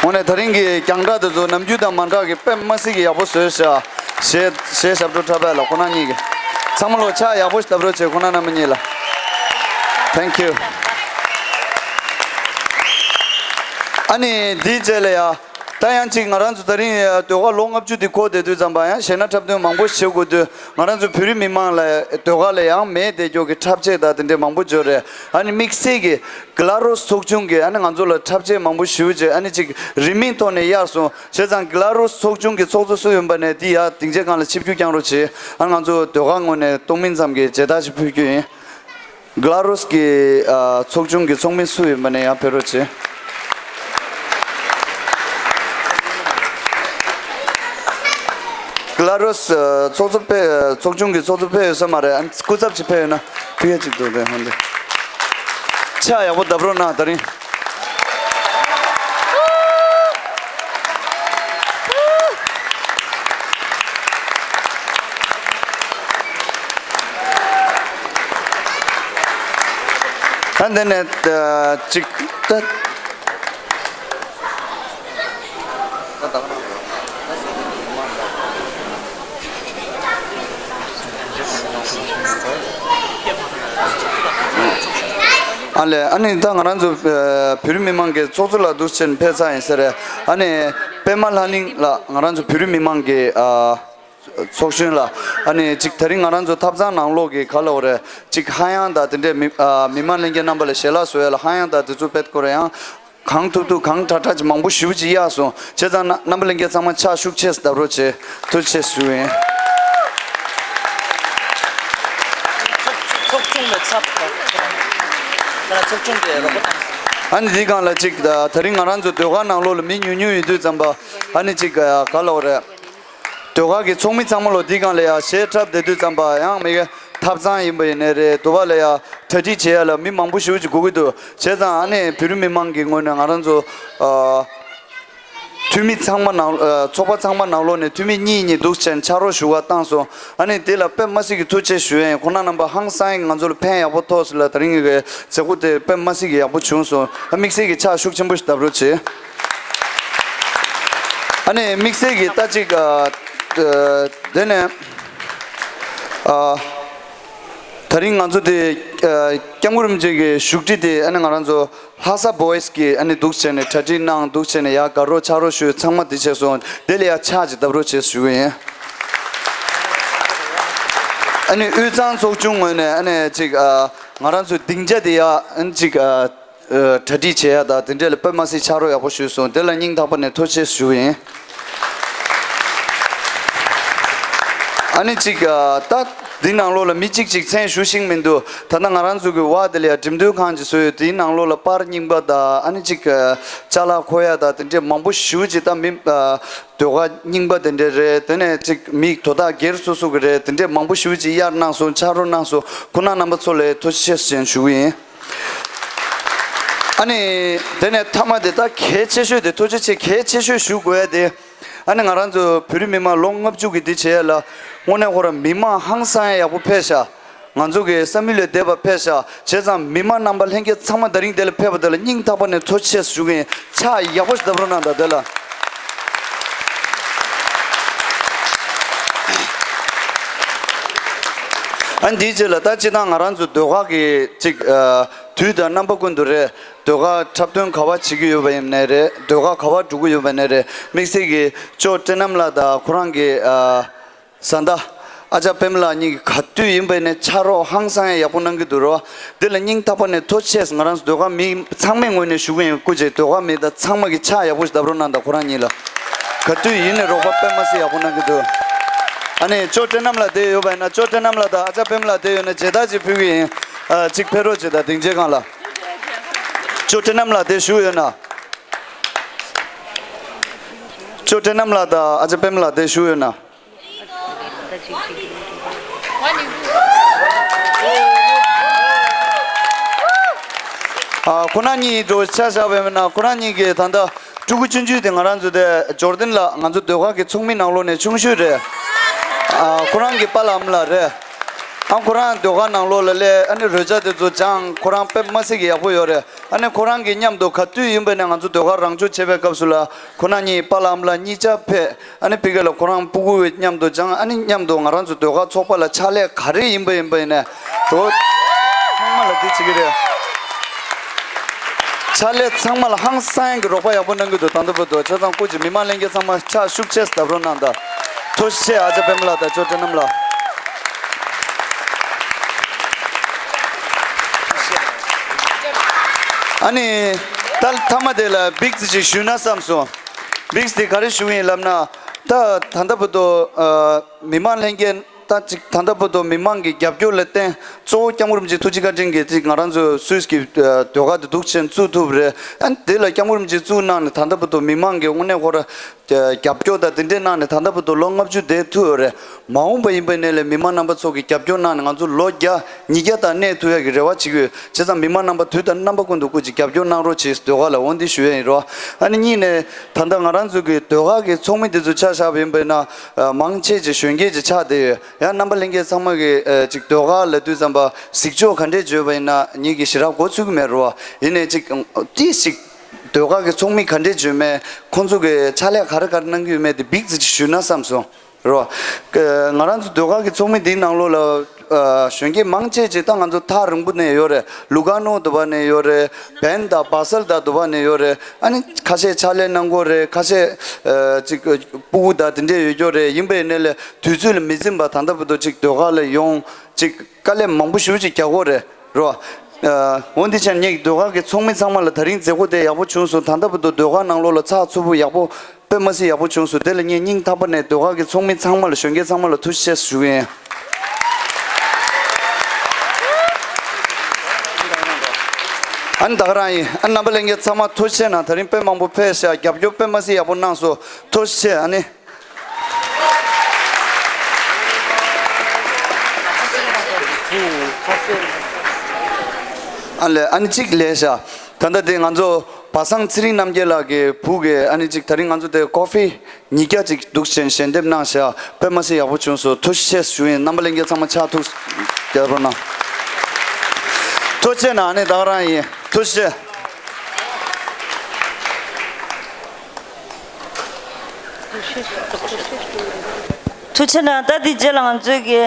དངོས་གནས་དེ་རིང་གི་རྒྱང་བསྒྲགས་དེ་ཚོ་ནམ་རྒྱུན་དང་མ་འདྲ་གི་དཔེ་མི་སྲིད་ཀྱི་ཡག་པོ་བཟོས་ཤག་གཞས་གཞས་ཞབས་བྲོ་འཁྲབ་པ་ལ་ཁོང་རྣམ་གཉིས་ཀྱིས། ཚང་མ་ལོ་ཕྱག་ཡག་པོ་ཞིག་བརྡབ་རོགས་བྱེད། ཁོང་རྣམ་གཉིས་ལ། Thank you. ཨ་ནི་དེའི་རྗེས་ལ་ཡ། ད་ཡང་ཅིག་ང་རང་ཚོ་ད་རིང་ཟློས་གར་ལོ་ལྔ་བཅུ་དེ་འཁོར་བསྡད་དུས་ཙམ་པ་ཡང་གཞས་སྣ་འཁྲབ་སྟོན་མང་པོ་བྱེད་དགོས་དུས། ང་རང་ཚོ་བོད་རིགས་མི་མང་ལ་ཟློས་གར་ལ་ཡང་མེད་བསྡད་རྒྱུ་གི་འཁྲབ་ཆས་དང་དེ་འདྲའི་མང་པོ་འབྱོར་རེད། ཨ་ནི་དམིགས་བསལ་གྱི་གི་ལ་རོ་སི་ཚོགས་ཆུང་གིས་ཨ་ནི་ང་ཚོ་ལ་འཁྲབ་ཆས་མང་པོ་ཞེ་པོ་ཅིག་ཨ་ནི་ཅིག་རིན་མེད་ཐོག་ནས་གཡར་སོང་། བྱས་ཙང་གི་ལ་རོ་སི་ཚོགས་ཆུང་གི་ཚོགས་གཙོ་སུ་ཡིན་པ་ནས་དེ་ཡར་སྡིངས་ཆའི་སྒང་ལ་ཆིབས་བསྒྱུར་བསྐྱངས་རོགས་བྱེད། ཨ་ནི་ང་ཚོ་ཟློས་གར་ངོས་ནས་སྟོང་མིན་ཙམ་གྱི་མཇལ་དར་ཞིག་ཕུལ་རྒྱུ་ཡིན། གི་ལ་རོ་སི་གི་ཨ་ཚོགས་ཆུང་གི་ཚོགས་མི་སུ་ཡིན་པ་ནས་ཡར་ཕེབས་རོགས་བྱེད། གི་ལ་རོ་སི་ཚོགས་གཙོ་ཕེབས། ཚོགས་ཆུང་གི་ཚོགས་གཙོ་ཕེབས་ཡོད་ས་མ་རེད། ཨ་ནི་སྐུ་ཚབ་ཅིག་ཕེབས་ཡོད་ན་ཕུལ་ཡ་ཅིག་འདུག་དེ་ཧོན་དེ། ཕྱག་ཡག་པོ་བརྡབ་རོགས་གནང་། ད་རིང་། ད་འདི་ནས་ཨ་ཅིག་ད། ཨ་ལས། ཨ་ནི་ད་ང་རང་ཚོ་ཨ་བོད་རིགས་མི་མང་གི་ཚོགས་གཙོ་ལགས་འདུག་སེ་ཕེབས་ཚར་ཡིན་ས་རེད། ཨ་ནི་པད་མ་ལྷ་གླིང་ལགས་ང་རང་ཚོ་བོད་རིགས་མི་མང་གི་ཨ་ཚོགས་གཞོན་ལ་ཨ་ནི་ཅིག་ད་རིང་ང་རང་ཚོ་ཐབ་ཚང་ནང་ལོགས་ཀྱི་ག་ལབ་དགོས་རེད། ཅིག་ཧ་ཡང་དང་དེ་འདྲའི་མི་ཨ་མི་མང་ལྷན་རྒྱས་རྣམ་པ་ལ་ཞལ་ལག་བཟོ་ཡ་ལ་ཧ་ཡང་དང་དེ་ཚོ་དཔེ་སྐོར་ཡང་གང་ཐུབ་ཐུབ་གང་དྲག་དྲག་ཅིག་མང་པོ་ཞེ་པོ་ཅིག་གཡར་སོང་། བྱས་ཙང་ན་རྣམ་པ་ལྷན་རྒྱས་ཚང་མ་ཕྱག་ཤུགས་ཆེ་བརྡབ་རོགས་བྱེད། ཐུགས་རྗེ་ཆེ་ཞུ་ཡིན། ཚོགས་ཆུང་ལ་ཚབ་ད་ལ་ཚོགས་ཆུང་གི་རོགས་པ་དང་། ཨ་ནི་འདིའི་སྒང་ལ་ཅིག་ད་ད་རིང་ང་རང་ཚོ་ཟློས་གར་ནང་ལོགས་ལ་མི་ཉུང་ཉུང་ཡོད་དུས་ཙམ་པ་ཨ་ནི་ཅིག་ག་ལབ་དགོས་རེད། ཟློས་གར་གྱི་ཚོགས་མི་ཚང་མ་ལོ་འདི་སྒང་ལ་ཡ་གཞས་འཁྲབ་བསྡད་དུས་ཙམ་པ་ཡང་མི་ག་ཐབ་ཚང་ཡིན་པ་ཡིན་ནའི་རེད། དུ་བ་ལ་ཡ་གྲ་སྒྲིག་བྱེད་ཡ་ལ་མི་མང་པོ་ཞེ་པོ་ཅིག་དགོས་ཀྱི་འདུག་བྱས་ཙང་ཨ་ནི་བོད་རིགས་མི་མང་གི་ངོས་ནས་ང་རང་ཚོ་ཨ་འཐུས་མི་ཚང་མ་ནང་ཨ་ཚོགས་པ་ཚང་མ་ནང་ལོགས་ནས་འཐུས་མི་གཉིས་གཉིས་འདུག་བྱས་ཕྱག་རོགས་ཞུ་བ་བཏང་སོང་། ཨ་ནི་དེ་ལ་དཔེ་མ་སྲིད་ཀྱི་ཐུགས་རྗེ་ཆེ་ཞུ་ཡ་ཡིན། ཁོང་རྣམ་པ་ཧང་སང་ཡིན། ང་ཚོ་ལ་ཕན་ཡག་པོ་ཐོགས་སོང་ལ་དེ་རིང་གི་མཛད་སྒོ་དེ་དཔེ་མ་སྲིད་ཀྱི་ཡག་པོ་བྱུང་སོང་། ཨ་དམིགས་བསལ་གྱི་ཕྱག་ཤུགས་ཆེན་པོ་ཞིག་བརྡབ་རོགས་བྱེད། ཨ་ནི་དམིགས་བསལ་གྱི་ད་ཅིག་ཨ་ཨ་དེ་ནས་ཨ་ད་རིང་ང་ཚོ་དེ་ཨ་སྐྱབས་མགོན་རིན་པོ་ཆེ་གི་བཞུགས་ཁྲི་དེ་ཨ་ནི་ང་རང་ཚོ་ལྷ་ས་བོ་ཡིས་གི་ཨ་ནི་འདུག་བྱས་ནས་གྲ་སྒྲིག་གནང་འདུག་བྱས་ནས་ཡར་དགའ་རོགས་ཕྱག་རོགས་ཞུས། ཚང་མ་དེ་བྱས་སོང་། དེ་ལ་ཡར་ཕྱག་ཅིག་བརྡབ་རོགས་བྱེད་ཞུ་གི་ཡིན། ཨ་ནི་དབུས་གཙང་ཚོགས་ཆུང་ངོས་ནས་ཨ་ནི་ཅིག་ཨ་ང་རང་ཚོའི་སྡིངས་ཆ་དེ་ཡ་ཨ་ནི་ཅིག་ཨ་གྲ་སྒྲིག་བྱེད་ཡ་དང་དེ་འདྲས་ལ་དཔེ་མ་སྲིད་ཕྱག་རོགས་ཡག་པོ་ཞུས་སོང་། དེ་ལ་སྙིང་ཐག་པ་ནས་ཐུགས་རྗེ་ཆེ་ཞུ་གི་ཡིན། ཨ་ནི་ཅིག་ཨ་ད་འདི་ནང་ལོགས་ལ་མི་གཅིག་གཅིག་མཚན་ཞུ་ཤེས་མི་འདུག་ད་ལྟ་ང་རང་ཚོ་གི་བ་དེ་ལ་ཡ་འགྲེམས་སྟོན་ཁང་ཅིག་བཟོས་ཡོད། དེའི་ནང་ལོགས་ལ་པར་རྙིང་པ་དང་ཨ་ནི་ཅིག་ཨ་ཅ་ལག་མཁོ་ཡ་དང་དེ་འདྲས་མང་པོ་ཞེ་པོ་ཅིག་ད་མི་ཨ་ཟློས་གར་རྙིང་པ་དེ་འདྲས་རེད། དེ་ནས་ཅིག་མི་དོ་བདག་སྒེར་སོ་སོ་གི་རེད། དེ་འདྲས་མང་པོ་ཞེ་པོ་ཅིག་གཡར་གནང་སོང་། ཕྱག་རོགས་གནང་སོང་། ཁོང་རྣམ་པ་ཚོ་ལ་ཐུགས་རྗེ་ཆེ་ཞུ་གི་ཡིན། ཨ་ནི་དེ་ནས་མཐའ་མ་དེ་ད་གལ་ཆེ་ཤོས་དེ། ཐུགས་རྗེ་ཆེ་གལ་ཆེ་ཤོས་ཞུ་དགོས་ཡ་དེ། ཨ་ནི་ང་རང་ཚོ་བོད་རིགས་མི་མང་ལོ་ལྔ་བཅུ་གི་འདི་བྱས་ཡ་ལ་དངོས་གནས་ཁོ་རང་མི་མང་ཧང་སང་ཡ་ཡག་པོ་ཕེབས་ཤག་ང་ཚོ་གི་བསམ་ཡུལ་ལས་འདས་པ་ཕེབས་ཤག་བྱས་ཙང་མི་མང་རྣམ་པ་ལྷན་རྒྱས་ཚང་མ་དེ་རིང་དེ་ལ་ཕེབས་པ་དེ་ལ་སྙིང་ཐག་པ་ནས་ཐུགས་རྗེ་ཆེ་ཞུ་གི་ཡིན། ཕྱག་ཡག་པོ་ཞིག་བརྡབ་རོགས་གནང་དང་། དེ་ལ། ཨ་འདིའི་རྗེས་ལ་ད་སྤྱིར་བཏང་ང་རང་ཚོ་ཟློས་གར་གྱི་ཅིག་ཨ་དུས་དང་རྣམ་པ་ཀུན་ཏུ་རེད། ཟློས་གར་འཁྲབ་སྟོན་ག་པར་བྱེད་ཀྱི་ཡོད་པ་ཡིན་ནའི་རེད། ཟློས་གར་ག་པར་འགྲོ་གི་ཡོད་པ་ཡིན་ནའི་རེད། དམིགས་བསལ་གྱི་ཅོ་བསོད་ནམས་ལགས་དང་ཁོ་རང་གི་ཨ་བཟའ་ཟླ་ཨ་ཅག་པད་མ་ལགས་གཉིས་ཀྱིས་ག་དུས་ཡིན་པ་ཡིན་ནའི་ཕྱག་རོགས་ཧང་སང་ཡ་ཡག་པོ་གནང་གི་འདུག་རོ། འདི་ལ་སྙིང་ཐག་པ་ནས་ཐུགས་རྗེ་ཆེ། ང་རང་ཚོ་ཟློས་གར་མི་ཚང་མའི་ངོས་ནས་ཞུ་གི་ཡིན། སྐུ་མཁྱེན་ཟློས་གར་མི་དང་ཚང་མ་གིས་ཕྱག་ཡག་པོ་ཞིག་བརྡབ་རོགས་གནང་དང་། ཁོ་རང་གཉིས་ལ་ག་དུས་ཡིན་ནའི་རོགས་པ་དཔེ་མ་སྲིད་ཡག་པོ་གནང་གི་འདུག་ཨ་ནི་ཅོ་བསོད་ནམས་ལགས་བསྡད་ཡོད་པ་ཡིན་ན། ཅོ་བསོད་ནམས་ལགས་དང་ཨ་ཅག་པད་མ་ལགས་བསྡད་ཡོད་ན་མཇལ་དར་ཅིག་ཕུལ་གི་ཡིན། ཨ་ཅིག་ཕེབས་རོགས་བྱེད་དང་། སྡིངས་ཆའི་སྒང་ལ། ཅོ་བསོད་ནམས་ལགས་བསྡད་བཞུགས་ཡོད་ན། ཅོ་བསོད་ནམས་ལགས་དང་ཨ་ཅག་པད་མ་ལགས་བསྡད་བཞུགས་ཡོད་ན། ཨ་ཁོ་རང་གཉིས་འགྲོ་ཆ་བཞག་པ་ཡིན་ན། ཁོ་རང་གཉིས་ཀྱིས་ད་ལྟ་ཕྲུ་གུ་ཆུང་ཆུང་དེ་ང་རང་ཚོ་དེ་འབྱོར་ལྡན་ལགས། ང་ཚོ་ཟློས་གར་གྱི་ཚོགས་མི་ནང་ལོགས་ནས་ཆུང་ཤོས་རེད། ཨ་ཁོ་རང་གི་པཱ་ལགས་ཨ་མ་ལགས་རེད། ཨ་ཁོ་རང་ཟློས་གར་ནང་ལོགས་ལ་སླེབས། ཨ་ནི་རོལ་ཆ་དེ་ཚོ་སྦྱངས། ཁོ་རང་དཔེ་མ་སྲིད་ཀྱི་ཡག་པོ་ཡོད་རེད། ཨ་ནི་ཁོ་རང་གི་མཉམ་དུ་ག་དུས་ཡིན་པ་ནས་ང་ཚོ་ཟློས་གར་རང་སྦྱོང་བྱེད་པའི་སྐབས་སུ་ལ་ཁོ་རང་གཉིས་པཱ་ལགས་ཨ་མ་ལགས་གཉིས་ཆ་ཕེབས། ཨ་ནི་ཕ་གི་ལ་ཁོ་རང་ཕྲུ་གུ་མཉམ་དུ་སྦྱངས། ཨ་ནི་མཉམ་དུ་ང་རང་ཚོ་ཟློས་གར་ཚོགས་པ་ལ་ཕྱག་ལས་ག་རེ་ཡིན་པ་ཡིན་པ་ཡིན་ནས་དོ་ཚང་མ་ལ་འདི་བྱེད་ཀྱི་རེད། ཕྱག་ལས་ཚང་མ་ལ་ཧང་སང་གི་རོགས་པ་ཡག་པོ་གནང་གི་འདུག་ད་ལྟ་བར་དུ་བྱས་ཙང་སྐུ་མཁྱེན་མི་མང་ལྷན་རྒྱས་ཚང་མ་ཕྱག་ཤུགས་ཆེ་བརྡབ་རོགས་གནང་དང་། ཐུགས་རྗེ་ཆེ་ཨ་ཅག་པད་མ་ལགས་དང་ཅོ་བཀྲ་རྣམ་ལགས། ཨ་ནི། ད་མཐའ་མ་དེ་ལ་བིག་ཙི་ཅིག་ཞུས་ན་བསམ་སོང་། བིག་ཙི་དེ་ག་རེ་ཞུ་གི་ཡིན་ལབ་ན། ད་ད་ལྟ་བར་དུ་ཨ། མི་མང་ལྷན་རྒྱས་ད་ཅིག་ད་ལྟ་བར་དུ་མི་མང་གི་རྒྱབ་སྐྱོར་ལ་བརྟེན་གཙོ་བོ་སྐྱབས་མགོན་རིན་པོ་ཆེ་ཐུགས་རྗེ་བཀའ་དྲིན་གྱིས་ཅིག་ང་རང་ཚོ་སུད་སི་གི་ཨ། ཟློས་གར་དེ་འདུག་ཆེན་བཙུགས་ཐུབ་རེད། ཨ་ནི་དེ་ལ་སྐྱབས་མགོན་རིན་པོ་ཆེ་བཙུགས་གནང་ནས་ད་ལྟ་བར་དུ་མི་མང་གི་དངོས་གནས་ཁོ་ར་རྒྱབ་སྐྱོར་དང་དེ་འདྲས་གནང་ནས་ད་ལྟ་བར་དུ་ལོ་ལྔ་བཅུ་བསྡད་ཐུབ་ཡོད་རེད། མ་འོངས་པ་ཡིན་པ་ཡིན་ནའི་ལས་མི་མང་རྣམ་པ་ཚོ་གི་རྒྱབ་སྐྱོར་གནང་ནས་ང་ཚོ་ལོ་བརྒྱ་ཉིས་བརྒྱ་དང་གནས་ཐུབ་ཡག་གི་རེ་བ་བྱེད་ཀྱི་ཡོད། བྱས་ཙང་མི་མང་རྣམ་པ་དུས་དང་རྣམ་པ་ཀུན་ཏུ་སྐུ་མཁྱེན་རྒྱབ་སྐྱོར་གནང་རོགས་བྱེད་ཟློས་གར་ལ་འོ་འདི་ཞུ་ཡས་ཡིན་རོ། ཨ་ནི་གཉིས་ནས་ད་ལྟ་ང་རང་ཚོ་གི་ཟློས་གར་གྱི་ཚོགས་མི་འདི་ཚོ་ཆ་བཞག་པ་ཡིན་པ་ཡིན་ན་མང་ཆེ་ཅིག་གཞོན་སྐྱེས་ཅིག་ཆགས་བསྡད་ཡོད། ཡང་རྣམ་པ་ལྷན་རྒྱས་ཚང་མ་གི་ཅིག་ཟློས་གར་ལབ་དུས་ཙམ་པ་གཟིགས་ཕྱོགས་ག་འདྲས་བརྗོད་པ་ཡིན་ན་ངེད་ཀྱིས་ཞེ་དྲག་གོ་ཚུད་ཀྱི་མེད་རོ། ཡིན་ནའི་ཅིག་ཏིས་ཅིག་ཟློས་གར་གྱི་ཚོགས་མི་ག་འདྲས་བརྗོད་མེད་ཁོང་ཚོ་གི་ཕྱག་ལས་ག་རེ་ག་རེ་གནང་གི་ཡོད་མེད་དེ་བིག་ཙི་ཅིག་ཞུས་ན་བསམ་སོང་། རོ། ང་རང་ཚོ་ཟློས་གར་གྱི་ཚོགས་མི་འདིའི་ནང་ལོགས་ལ་ཨ། གཞོན་སྐྱེས་མང་ཆེ་ཅིག་ད་ང་ཚོ་ཐག་རིང་པོ་ནས་ཡོད་རེད། ལུ་ག་ནོ་དུ་བ་ནས་ཡོད་རེད། བན་དང་བ་སལ་དང་དུ་བ་ནས་ཡོད་རེད། ཨ་ནི་ཁ་ཤས་ཕྱག་ལས་གནང་གི་ཡོད་རེད། ཁ་ཤས་ཨ། ཅིག་སྤུ་གུ་དང་དེ་འདྲས་ཡོད་ཀྱི་ཡོད་རེད། ཡིན་པ་ཡིན་ནའི་ལས་དུས་ཚོད་ལ་མི་འཛིན་པ་ད་ལྟ་བར་དུ་ཅིག་ཟློས་གར་ལ་ཡོང་ཅིག་དཀའ་ལས་མང་པོ་ཞེ་པོ་ཅིག་རྒྱག་གི་ཡོད་རེད། རོ། ཨ། འོ་འདི་བྱས་ངེད་ཀྱི་ཟློས་གར་གྱི་ཚོགས་མི་ཚང་མ་ལ་ད་རིང་མཛད་སྒོ་དེ་ཡག་པོ་བྱུང་སོང་། ད་ལྟ་བར་དུ་ཟློས་གར་ནང་ལོགས་ལ་ཚགས་ཚུད་པོ་ཡག་པོ་དཔེ་མ་སྲིད་ཡག་པོ་བྱུང་སོང་། དེ་ལ་ངས་སྙིང་ཐག་པ་ནས་ཟློས་གར་གྱི་ཚོགས་མི་ཚང་མ་ལ་གཞོན་སྐྱེས་ཚང་མ་ལ་ཐུགས་རྗེ་ཆེ་ཞུ་གི་ཡིན། ཨ་ནི་ད་ག་རང་ཡིན། ཨ་ནི་རྣམ་པ་ལྷན་རྒྱས་ཚང་མ་ཐུགས་རྗེ་ཆེ་གནང་། ད་རིང་དཔེ་མང་པོ་ཕེབས་ཤག་རྒྱབ་སྐྱོར་དཔེ་མ་སྲིད་ཡག་པོ་གནང་སོང་། ཐུགས་རྗེ་ཆེ། ཨ་ནི། ཨ་ལས། ཨ་ནི་གཅིག་ལས་ཤག་ད་ལྟ་དེ་ང་ཚོ་བ་སངས་ཚེ་རིང་རྣམ་རྒྱལ་ལགས་ཀྱི་བུ་གིས་ཨ་ནི་གཅིག་ད་རིང་ང་ཚོ་དེ་ཀོ་ཧྥི་ཉིས་བརྒྱ་ཅིག་འདུག་ཅན་ཞལ་འདེབས་གནང་ཤག་དཔེ་མ་སྲིད་ཡག་པོ་བྱུང་སོང་། ཐུགས་རྗེ་ཆེ་ཞུ་ཡིན། རྣམ་པ་ལྷན་རྒྱས་ཚང་མ་ཕྱག་ཐུགས་རྒྱབ་རོགས་གནང་། ཐུགས་རྗེ་ཆེ་གནང་། ཨ་ནི་ད་ག་རང་ཡིན། ཐུགས་རྗེ་ཆེ། ཐུགས་རྗེ་གནང་། ད་འདི་རྗེས་ལ་ང་ཚོའི་གི་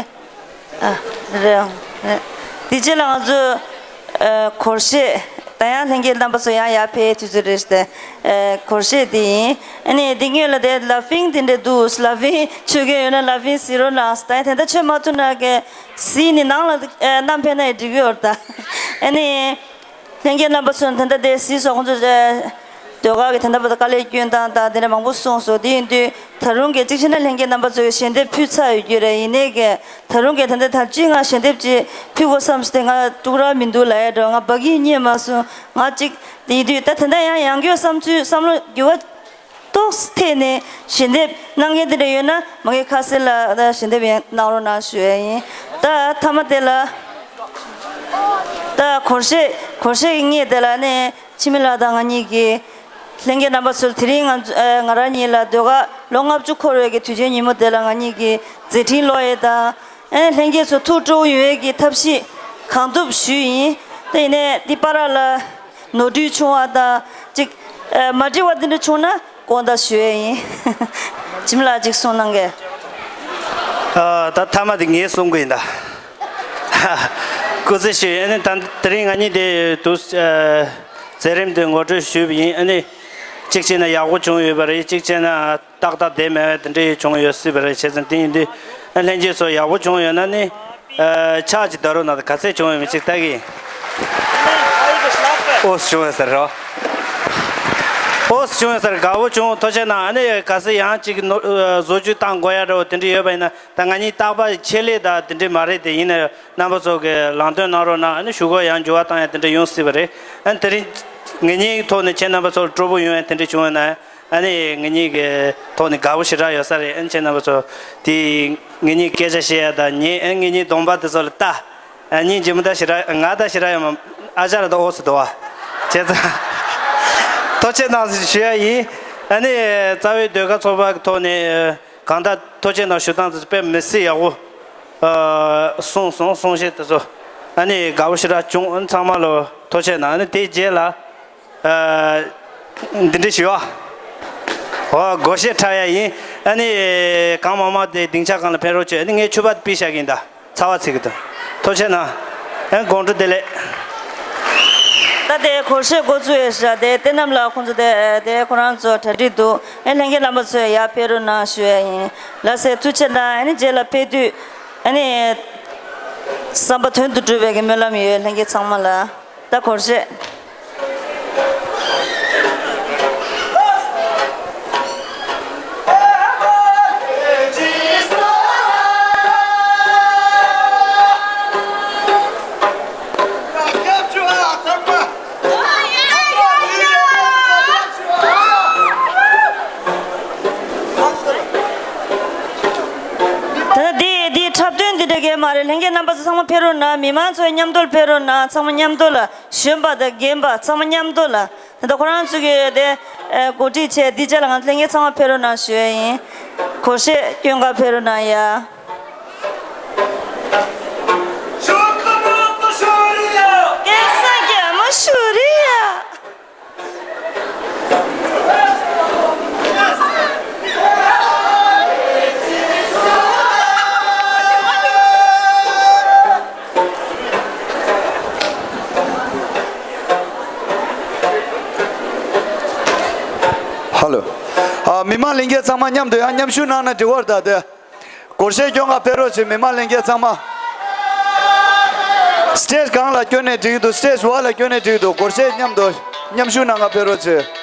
ཨ། རེད། རེད། འདི་རྗེས་ལ་ང་ཚོ་ཨ། སྒོར་གཞས། ད་ཡང་ལྷན་རྒྱས་རྣམ་པ་ཚོ་ཡང་ཡར་ཕེབས་དུས་ཚོད་རེད་དེ། ཨ། སྒོར་གཞས་འདི་ཡིན། ཨ་ནི་འདི་སྔོན་ལ་དེ་ལ་ཕིང་དེ་འདྲས་འདུག་ལ་ཕིང་མཆོད་མཁན་ཡོད་ན་ལ་ཕིང་གཟིགས་རོགས་གནང་། ད་ཡང་དེ་འདྲ་མཆོད་མ་ཐུབ་ན་གི་གཟིགས་ནི་ནང་ལ་ཨ། བསྣམས་ཕེབས་ན་ཡང་འགྲིག་གི་ཡོད་རེད་ད། ཨ་ནི། ལྷན་རྒྱས་རྣམ་པ་ཚོས་དེ་འདྲ་དེ་གཟིགས་སོང་། ཁོང་ཚོས་ཟློས་གར་གྱི་དེ་འདྲ་བ་དང་དཀའ་ལས་སྐྱོན་སྟངས་དང་དེ་འདྲ་མང་པོ་གསུངས་སོང་། དེ་ཡིན་དུས་ད་རུང་གི་གཅིག་བྱས་ན་ལྷན་རྒྱས་རྣམ་པ་ཚོས་ཞལ་འདེབས་ཕུལ་ཚར་ཡོད་རྒྱུ་རེད། ཡིན་ནའི་གི་ད་རུང་གི་ད་ལྟ་ད་ཅི་ང་ཞལ་འདེབས་ཅིག་ཕུལ་དགོས་བསམ་སོང་། དེ་ང་སྡུག་ར་མི་འདུག་ལབ་ཡ་འགྲོ། ང་བ་གི་རྙེད་མ་སོང་། ང་གཅིག་དེ་ཡིན་དུས་ད་དེ་འདྲ་ཡང་ཡང་སྐྱར་བསམ་ཚུལ་བསམ་བློ་འགྱུར་བ་ཏོག་ཙམ་ཐེབས་ནས་ཞལ་འདེབས་གནང་མཁན་དེ་འདྲ་ཡོད་ན་མ་གི་ཁ་གསལ་ལ་ད་ཞལ་འདེབས་ཡང་གནང་རོགས་གནང་ཞུ་ཡ་ཡིན། ད་མཐའ་མ་དེ་ལ་ད་སྒོར་གཞས། སྒོར་གཞས་ཀྱི་ངས་དེ་ལ་ནས་འཆི་མེད་ལགས་དང་ང་གཉིས་ཀྱིས་ལྷན་རྒྱས་རྣམ་པ་ཚོར་དེ་རིང་ང་ཚོ་ཨ། ང་རང་གཉིས་ལ་ཟློས་གར་ལོ་ལྔ་བཅུ་འཁོར་བའི་གི་དུས་ཆེན་ཉིན་མོ་དེ་ལ་ང་གཉིས་ཀྱིས་མཛད་འཕྲིན་ཀློག་ཡས་དང་། ཨ། ལྷན་རྒྱས་ཚོ་ཐུགས་སྤྲོ་བོ་ཡོང་ཡས་ཀྱི་ཐབས་ཤེས་གང་ཐུབ་ཞུས་ཡིན། དེ་ཡིན་ནའི་འདི་བར་ལ་ནོར་འཁྲུལ་བྱུང་བ་དང་ཅིག་ཨ། མ་འགྲིག་པ་འདི་འདྲ་བྱུང་ན་དགོངས་དག་ཞུ་ཡས་ཡིན། འཆི་མེད་ལགས་ཅིག་གསུང་གནང་གས། ཨ། ད་མཐའ་མ་དེ་ངས་གསུང་གི་ཡིན་ད། སྐུ་ཚེ་ཞུ། ཨ་ནི་ད་དེ་རིང་ང་གཉིས་དེ་དུས་ཨ། མཛད་རིམ་དེ་ངོ་སྤྲོད་ཞུས་པ་ཡིན། ཨ་ནི་གཅིག་བྱས་ན་ཡག་པོ་བྱུང་ཡོད་པ་རེད། གཅིག་བྱས་ན་ཏག་ཏག་བསྡད་མེད་པ་དེ་འདྲ་བྱུང་ཡོད་སྲིད་པ་རེད། བྱས་ཙང་དེ་ཡིན་དུས་ཨ། ལྷན་རྒྱས་ཚོ་ཡག་པོ་བྱུང་ཡོད་ན་ནི་ཨ། ཕྱག་ཅིག་བརྡབ་རོགས་གནང་། ག་ཚད་བྱུང་ཡོད་མེད་ཅིག་ལྟ་གི་ཡིན། ཨོ་བྱུང་ཡོད་ས་རེད་རོ། ཨོ་བྱུང་ཡོད་ས་རེད། དགའ་པོ་བྱུང་། ཐུགས་རྗེ་གནང་། ཨ་ནི་གལ་སྲིད་ཡང་ཅིག་ནོར་ཨ། བཟོ་བཅོས་བཏང་དགོས་ཡ་འདྲ་བོ་དེ་འདྲ་ཡོད་པ་ཡིན་ན། ད་ང་གཉིས་རྟག་པར་ཆེད་ལས་དང་དེ་འདྲ་མ་རེད་དེ། ཡིན་ནའི་རྣམ་པ་ཚོ་གིས་ལམ་སྟོན་གནང་རོགས་གནང་། ཨ་ནི་གཞུག་གུ་ཡང་འགྱུར་བ་བཏང་ཡ་དེ་འདྲ་ཡོང་སྲིད་པ་རེད། ཨ་ནི་དེ་རིང་ངེད་གཉིས་ཐོག་ནས་ཁྱེད་རྣམ་པ་ཚོར་སྤྲོ་པོ་ཡོང་ཡ་དེ་འདྲ་བྱུང་ཡོད་ན། ཨ་ནི་ངེད་གཉིས་ཀྱི་ཐོག་ནས་དགའ་པོ་ཞེ་དྲག་ཡོད་ས་རེད། ཨ་ནི་ཁྱེད་རྣམ་པ་ཚོ་དེ་ངེད་གཉིས་སྐད་ཆ་བཤད་ཡ་དང་ཉན། ཨ་ནི་ངེད་གཉིས་གདོང་པ་དེ་ཚོ་ལ་ལྟ། ཨ་ནི་སྙིང་རྗེ་མོ་ད་ཞེ་དྲག་ང་ད་ཞེ་དྲག་ཡོད་མ། ཨ་ཅག་ལ་ད་ཨོ་སི་འདུག་བ། བྱས་ཙང་ཐུགས་རྗེ་གནང་ཞུ་ཡ་ཡིན། ཨ་ནི་རྩ་བའི་ཟློས་གར་ཚོགས་པ་གི་ཐོག་ནས་གང་ལྟར་ཐུགས་རྗེ་གནང་ཞུ་སྟངས་དེ་དཔེ་མི་སྲིད་ཡག་པོ་ཨ། གསུངས་སོང་། གསུང་བཤད་དེ་ཚོ་ཨ་ནི་དགའ་པོ་ཞེ་དྲག་བྱུང་། ཨ་ནི་ཚང་མ་ལ་ཐུགས་རྗེ་གནང་། ཨ་ནི་དེའི་རྗེས་ལ་ཨ། འདི་འདྲ་ཞུ་བ། ཨོ་སྒོར་གཞས་འཁྲབ་ཡ་ཡིན། ཨ་ནི་གང་མང་མང་དེ་སྡིངས་ཆ་སྒང་ལ་ཕེབས་རོགས་བྱོས། ཨ་ནི་ངས་ཕྱུ་པ་ཕུད་བཞག་གི་ཡིན་ད། ཚ་བ་ཚིག་གི་འདུག་ཐུགས་རྗེ་གནང་། ཨ་ནི་དགོང་དྲོ་བདེ་ལེགས། ད་དེ་སྒོར་གཞས་འགོ་བཙུགས་ཡོད་ཤག་དེ་བསྟན་རྣམ་ལགས་ཁོང་ཚོ་དེ་དེ་ཁོ་རང་ཚོ་གྲ་སྒྲིག་འདུག་ཨེ་ལྷན་རྒྱས་རྣམ་པ་ཚོས་ཡར་ཕེབས་རོགས་གནང་ཞུ་ཡ་ཡིན། ལགས་སེ། ཐུགས་རྗེ་གནང་། ཨ་ནི་རྗེས་ལ་ཕེབས་དུས་ཨ་ནི་བསམ་པ་དོན་དུ་འགྲུབ་པའི་གི་སྨོན་ལམ་ཡོད་ལྷན་རྒྱས་ཚང་མ་ལ། ད་སྒོར་གཞས། ད་ལྟ་འདི་འདི་འཁྲབ་སྟོན་འདི་འདྲ་གས་མ་རེད། ལྷན་རྒྱས་རྣམ་པ་ཚོ་ཚང་མ་ཕེབས་རོགས་གནང་། མི་མང་ཚོ་མཉམ་དུ་ཕེབས་རོགས་གནང་། ཚང་མ་མཉམ་དུ་ལ། གཞོན་པ་དང་རྒན་པ་ཚང་མ་མཉམ་དུ་ལ། ད་ལྟ་ཁོ་རང་ཚོ་གི་དེ་ཨ་གོ་སྒྲིག་བྱས། འདི་རྗེས་ལ་ང་ཚོ་ལྷན་རྒྱས་ཚང་མ་ཕེབས་རོགས་གནང་ཞུ་ཡ་ཡིན། སྒོར་གཞས་སྐྱོན་ག་ཕེབས་རོགས་གནང་ཡ། སྐལ་བཟང་རྒྱ་མོ་ཞུ་རི་ཡ། ཧ་ལོ། ཨ། མི་མང་ལྷན་རྒྱས་ཚང་མ་མཉམ་དུ་ཡང་མཉམ་ཞུགས་གནང་ན་འགྲིག་པ་རེད། ད་དེ་སྒོར་གཞས་སྐྱོན་ག་ཕེབས་རོགས་བྱེད། མི་མང་ལྷན་རྒྱས་ཚང་མ། སི་ཊེ་ཇི་སྒང་ལ་སྐྱོན་ནས་འགྲིག་འདུག་སི་ཊེ་ཇི་འོག་ལ་སྐྱོན་ནས་འགྲིག་འདུག་སྒོར་གཞས་མཉམ་དུ་མཉམ་ཞུགས་གནང་ག་ཕེབས་རོགས་བྱེད།